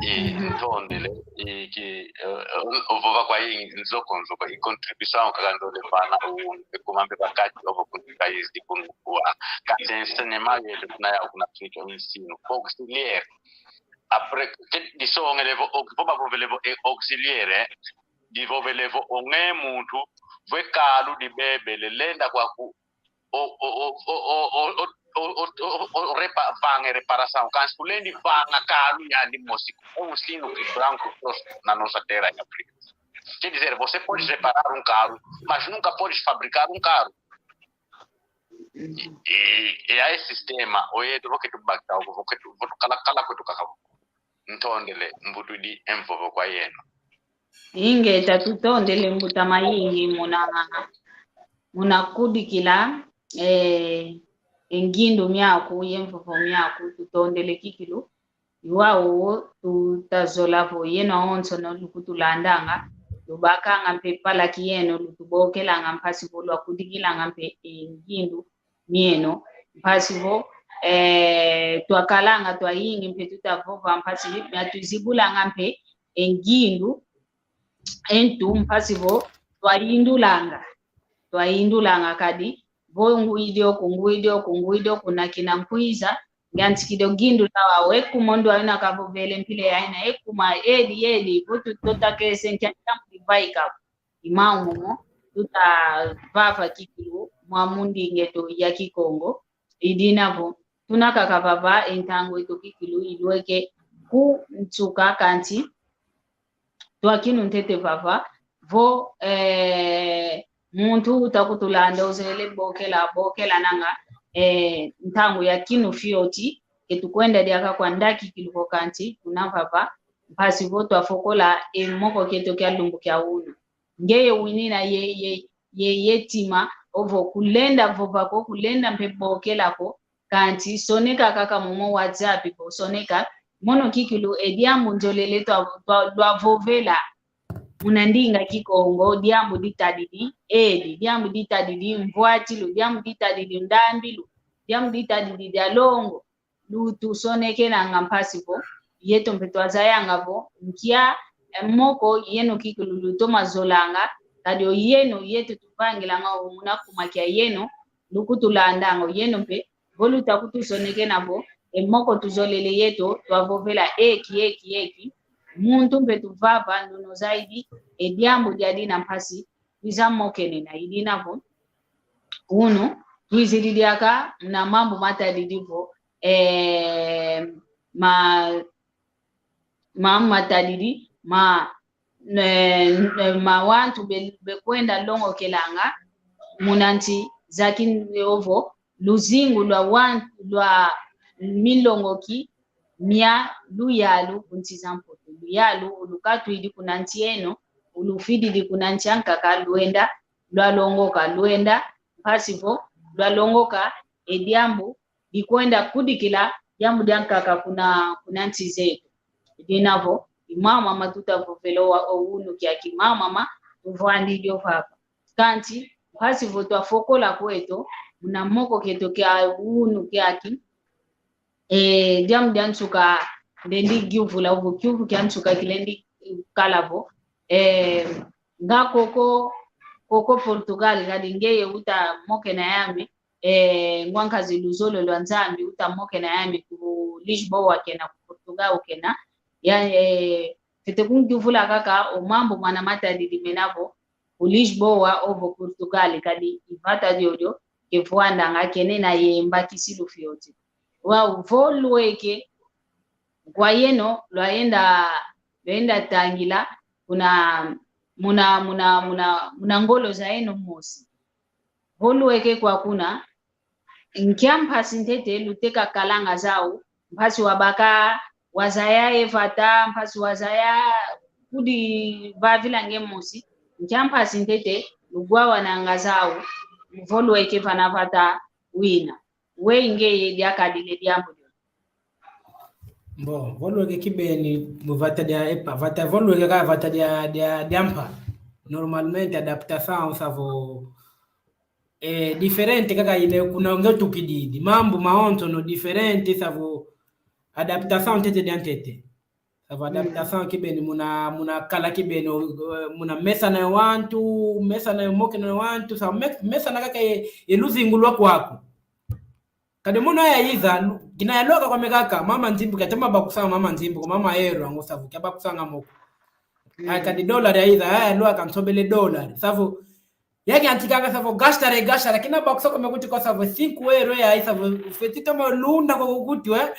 E ntondele, e ki, eh, eh, ovo bakwa i nzoko nzoko, i contribution kaka ndole vana u, e kuma mpe bakati ovo kuntika izi kunu kwa. Kansi enseignement yeto tuna yau kuna Afrika, ensino auxiliaire. Après, ke disongele vo, vo bavovele vo e auxiliaire, eh, divovele vo o nge muntu, vo e kalu dibebele, lenda kwaku, o, o, o, o, o, o, o, o, o, o, o, repa-, vanga e reparação. Kansi kulendi vanga kalu yandi mosi. É um ensino que branco trouxe na nossa terra em África. Quer dizer, você pode reparar um carro, mas nunca pode fabricar um carro. E, e, e aí sistema, oye, tu vokete bakta, vokete, vokete kala, kala kwetu kaka. Ntondele, mbutu di envovo kwa yeno. Ingeta, tutondele mbuta mayingi muna, muna kudikila, eh, e ngindu miaku, ye mvovo miaku, tutondele kikilu. I wau tuta zola vo yeno awonsono lukutulandanga, lubakanga mpe pala kieno, lutubokelanga mpasi vo lwakudikilanga mpe e ngindu mieno, mpasi vo, eh, twakalanga twayingi mpe tuta vova, mpasi vo, ma tuzibulanga mpe e ngindu e ntu, mpasi vo twayindulanga. Twayindulanga kadi, vo ngwidi oku, ngwidi oku, ngwidi oku, na kina nkwiza, ngiantikidi o ngindu dia wau. E kuma ndu ayo na kavovele mpila yaina, e kuma edi, edi, vo tu-, tuta kese nkia, nkia mudi vaika. I mau momo, tuta vava kikilu, mwa mu ndinga eto ya Kikongo, i dina vo, tuna kaka vava e ntangu eto kikilu ilweke ku nsuka, kansi twakinu ntete vava vo, eh, muntu uta kutulanda uzolele bokela, bokela nanga, eh, ntangu yakinu fioti, ke tukwenda diaka kwa nda kikilu vo, kansi tuna vava, mpasi vo twafokola e moko kieto kia lumbu kia unu. Ngeye winina ye, ye, ye, ye ntima, ovo kulenda vova ko, kulenda mpe bokela ko, kansi soneka kaka momo WhatsApp ko, soneka, mono kikilu e diambu nzolele twa, twa, lwavovela muna ndinga Kikongo, diambu ditadidi edi, diambu ditadidi mvwatilu, diambu ditadidi ndambilu, diambu ditadidi dialongo, lutusonekenanga mpasi vo yeto mpe twazayanga vo nkia, eh, moko yeno kikilu lutoma zolanga, kadi o yeno yeto tuvangilanga o muna kuma kia yeno, lukutulandanga o yeno mpe, vo luta kutusonekena vo e moko tuzolele yeto twavovela eki, eki, eki, muntu mpe tuvava ndono zaidi e diambu diadi na mpasi, kwiza mokenena. I dina vo unu twizidi diaka na mambu matadidi vo, eh, ma, ma, matadidi ma, eh, eh, ma wantu be, bekwenda longokelanga muna nsi za kin-, ovo luzingu lwa wan-, lwa milongoki mia luyalu ku nsi za Mputu. Luyalu ulukatwidi kuna nsi eno, ulufididi kuna nsi ankaka, lwenda, lwalongoka, lwenda, mpasi vo lwalongoka e diambu dikwenda kudikila diambu diankaka kuna, kuna nsi zeto. Dina vo i mau mama tuta vovela o unu kiaki, mau mama tuvwandidi o vava. Kansi mpasi vo twafokola kweto muna moko kieto kia unu kiaki, eh, diambu dia nsuka ndendi yuvula, ovo kiuvu kia nsuka kilendi kala vo, eh, nga koko, koko Portugal, kadi ngeye uta mokena yame, eh, ngwa nkazi luzolo lwa Nzambi, uta mokena yame ku Lisboa kena, ku Portugal kena. Ya, eh, fwete kungiuvula kaka o mambu mana matadidi mena vo ku Lisboa ovo Portugal, kadi i vata diodio kevwandanga, kena ye mbakisilu fioti. Wau vo lweke kwa yeno lwayenda, lwayenda tangila kuna, muna, muna, muna, muna ngolo za yeno mosi. Vo lweke kwa kuna, nkia mpasi ntete luteka kalanga zau, mpasi wabaka, wazaya e vata, mpasi wazaya kudi vavila nge mosi, nkia mpasi ntete lugwawananga zau, vo lweke vana vata wina. Wei ngeye diakadila e diambu dio? Bon, vo lweke kibeni mu vata dia epa, vata, vo lweke ka vata dia, dia, dia mpa. Normalmente adaptação, sa vo, eh, diferente kaka ina kuna nge tukididi. Mambu mawonsono diferente, sa vo adaptação ntete dia ntete. Savo adaptação kibeni muna, muna kala kibeni, eh, muna mesana ye wantu, mesana ye mokena ye wantu, savo me-, mesana kaka ye, ye luzingu lwa kwaku. Kadi mono yayiza, lu-, kina yalwaka kwame kaka, mama Nzimbu, kia toma bakisa mama Nzimbu, ko mama Ero, ango savo, kia bakisanga moko. Ai, kadi dollar yayiza, ai, yalwaka nsobele dollar. Savo, yaki antikanga savo, gasta re gasta re, kina bakisa kwame kuti ko savo, cinco euro ya, savo, feti toma lunda ko kuti, eh?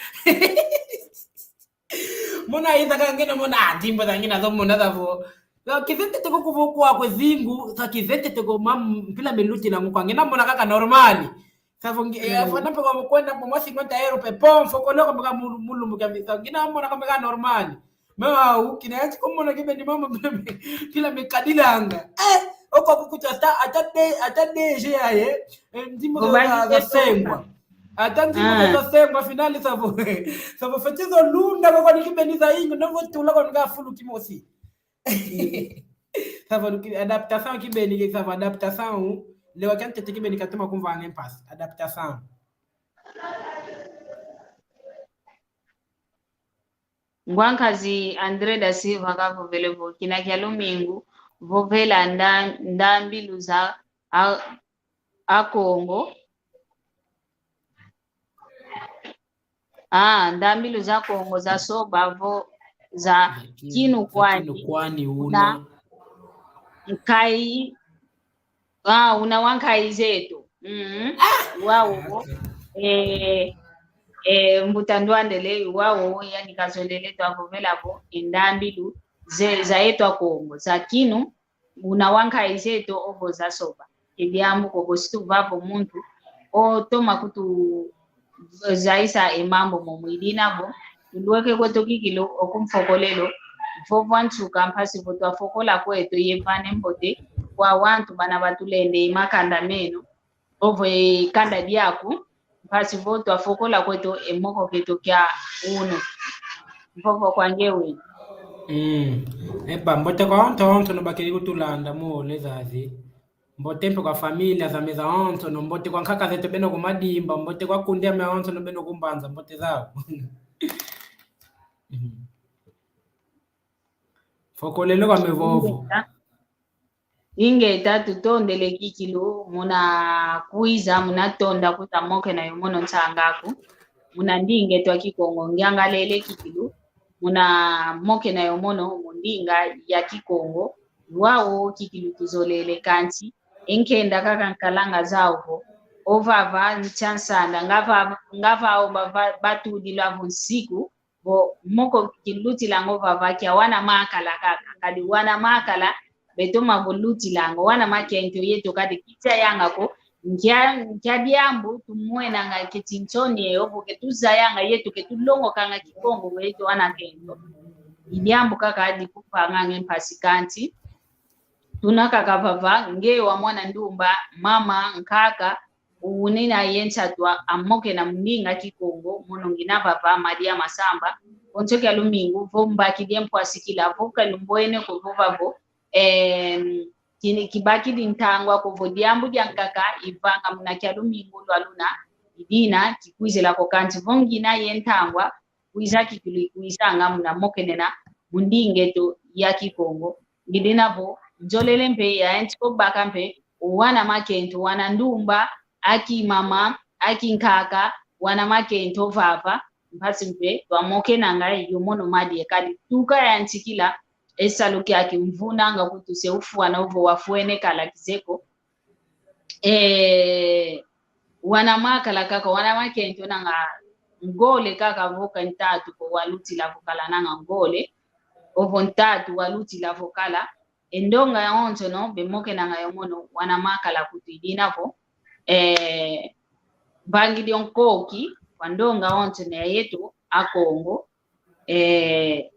Mona ita ka ngina mona, ah, dimba za ngina zo mona za vo. Yo, kizentete ko kuvo kwa kwe zingu, sa kizentete ko mam-, mpila milutilanga kwa ngina mona kaka normal. Sa vo ngi-, eh, mm, fana pe kwa kwenda kwa mwa cinquenta euro pe pom, foko loko mega mulu, mulu mega visa. Ngina mona kaka mega normal. Mama, u, kina yanti ko mona kibeni mama, mpila mi-, mpila mikadilanga. Eh, oko kukuta ata, ata de, ata D G aye. Eh, ndimo za, za sengwa. Ata ndimo za sengwa, finali savo. Savo feti zo lunda kwa kwa ni kibeni za ingo, na vo tula kwa nga fulu kimosi. Savo luki-, adaptação kibeni, savo adaptação. Lewa kiantete kibeni katoma kumvanga mpasi. Adaptação. Ngwa nkazi André da Silva kavovele vo, kina kia lumingu, vovela nda-, ndambilu za a-, a Kongo. Ah, ndambilu za Kongo za soba vo za kinu kwani, kinu kwani una, una nkayi, ah, una wa nkayi zeto. Mhm. Wau vo, eh, eh, mbuta Ndwandele, wau yani kazolele twavovela vo, e ndambilu ze-, za yeto a Kongo, za kinu, una wa nkayi zeto ovo za soba. E diambu ko vo si tuvava o muntu, o toma kutu zayisa e mambu momo i dina vo, tulweke kweto kikilu o kumfokolelo, vo vwa nsuka mpasi vo twafokola kweto ye vana e mbote kwa wantu bana batulenda e makanda meno, ovo e kanda diaku, mpasi vo twafokola kweto e moko keto kia unu. Mvovo kwa nge wena. Mm. Epa, mbote kwa onto, onto no bakeli kutulanda mu lezazi. Mbote mpe kwa familia zame za onto no, mbote kwa nkaka zeto beno ku Madimba, mbote kwa kundi ame onto no beno ku Mbanza, mbote zau. Mm. Fokolele kwame vovo. Ingeta. Ingeta, tutondele kikilu muna kwiza, muna tonda kuta mokena yo mono nsanga aku. Muna ndinga eto a Kikongo, ngiangalele kikilu muna mokena yo mono mu ndinga ya Kikongo. Wau kikilu tuzolele kansi e nkenda kaka nkalanga zau vo, ovava ntia nsanda, nga va-, nga vau ba-, ba-, batudila vo nsiku, vo moko kilutilanga ovava kia wana makala kaka. Kadi wana makala beto mavo lutilanga, wana makento yeto kadi kizayanga ko. Nkia, nkia diambu tumwenanga keti nsoni e, ovo ke tuzayanga yeto, ke tulongokanga Kikongo vo yeto wana kento. I diambu kaka dikuvanganga e mpasi kansi. Tuna kaka vava, nge wa mwana ndumba, mama, nkaka, unina ye nsatu a mokena mu ndinga Kikongo, mono ngina vava, Madia Masamba. Konso kia lumingu, vo mbakidi e mpwa sikila, vo kalumbwene ko vova vo, em, kini kibakidi ntangwa ko vo diambu diankaka ivanga muna kia lumingu lwa luna, i dina kikwizila ko kansi vo ngina ye ntangwa, kwiza kikilu ikwizanga muna mokenena mu ndinga eto ya Kikongo. Ngi dina vo, nzolele mpe yantika o baka mpe o wana makento, wana ndumba, a kimama, a kinkaka, wana makento vava, mpasi mpe twamokenanga yo mono madia. Kadi tuka yantikila e salu kiaki, mvunanga kutu se ufwana ovo wafwene kala kizeye ko. Eh, wana makala kaka, wana makento nanga ngole kaka vo ka ntatu ko walutila vo kala nanga ngole, ovo ntatu walutila vo kala. E ndonga yawonsono bemokenanga yo mono, wana makala kutu i dina vo, eh, vangidi o nkoki kwa ndonga yawonsono ya yeto a Kongo, eh,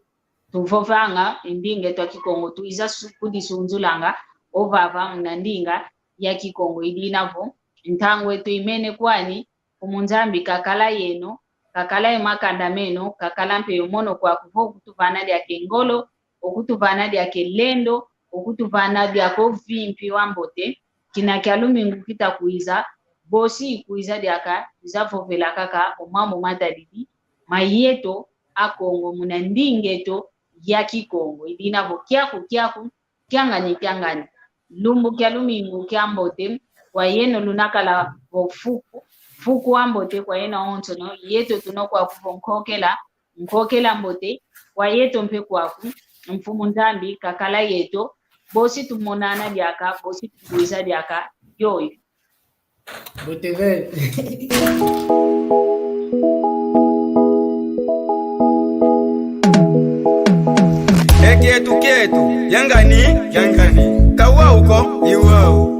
tuvovanga e ndinga eto a Kikongo, twiza su-, kudisunzulanga ovava muna ndinga ya Kikongo. I dina vo, ntangu eto imene kwani, Mfumu Nzambi kakala yeno, kakala ye makanda meno, kakala mpe yo mono kwaku vo kutuvana diaka e ngolo, o kutuvana diaka e lendo, o kutuvana diaka o vimpi wa mbote, kina kia lumingu kita kwiza, bosi ikwiza diaka, kwiza vovela kaka o mambu matadidi ma yeto a Kongo muna ndinga eto ya Kikongo. I dina vo kiaku kiaku, kiangani kiangani. Lumbu kia lumingu kiambote kwa yeno luna kala vo fuku, fuku ambote kwa yeno awonsono. Yeto tuna kwaku vo nkokela, nkokela mbote kwa yeto mpe kwaku. Mfumu Nzambi kakala yeto, bosi tumonana diaka, bosi tuwiza diaka. Yoyo. Mbote ve. E kieto kieto, yangani, yangani. Ka wau ko, i wau.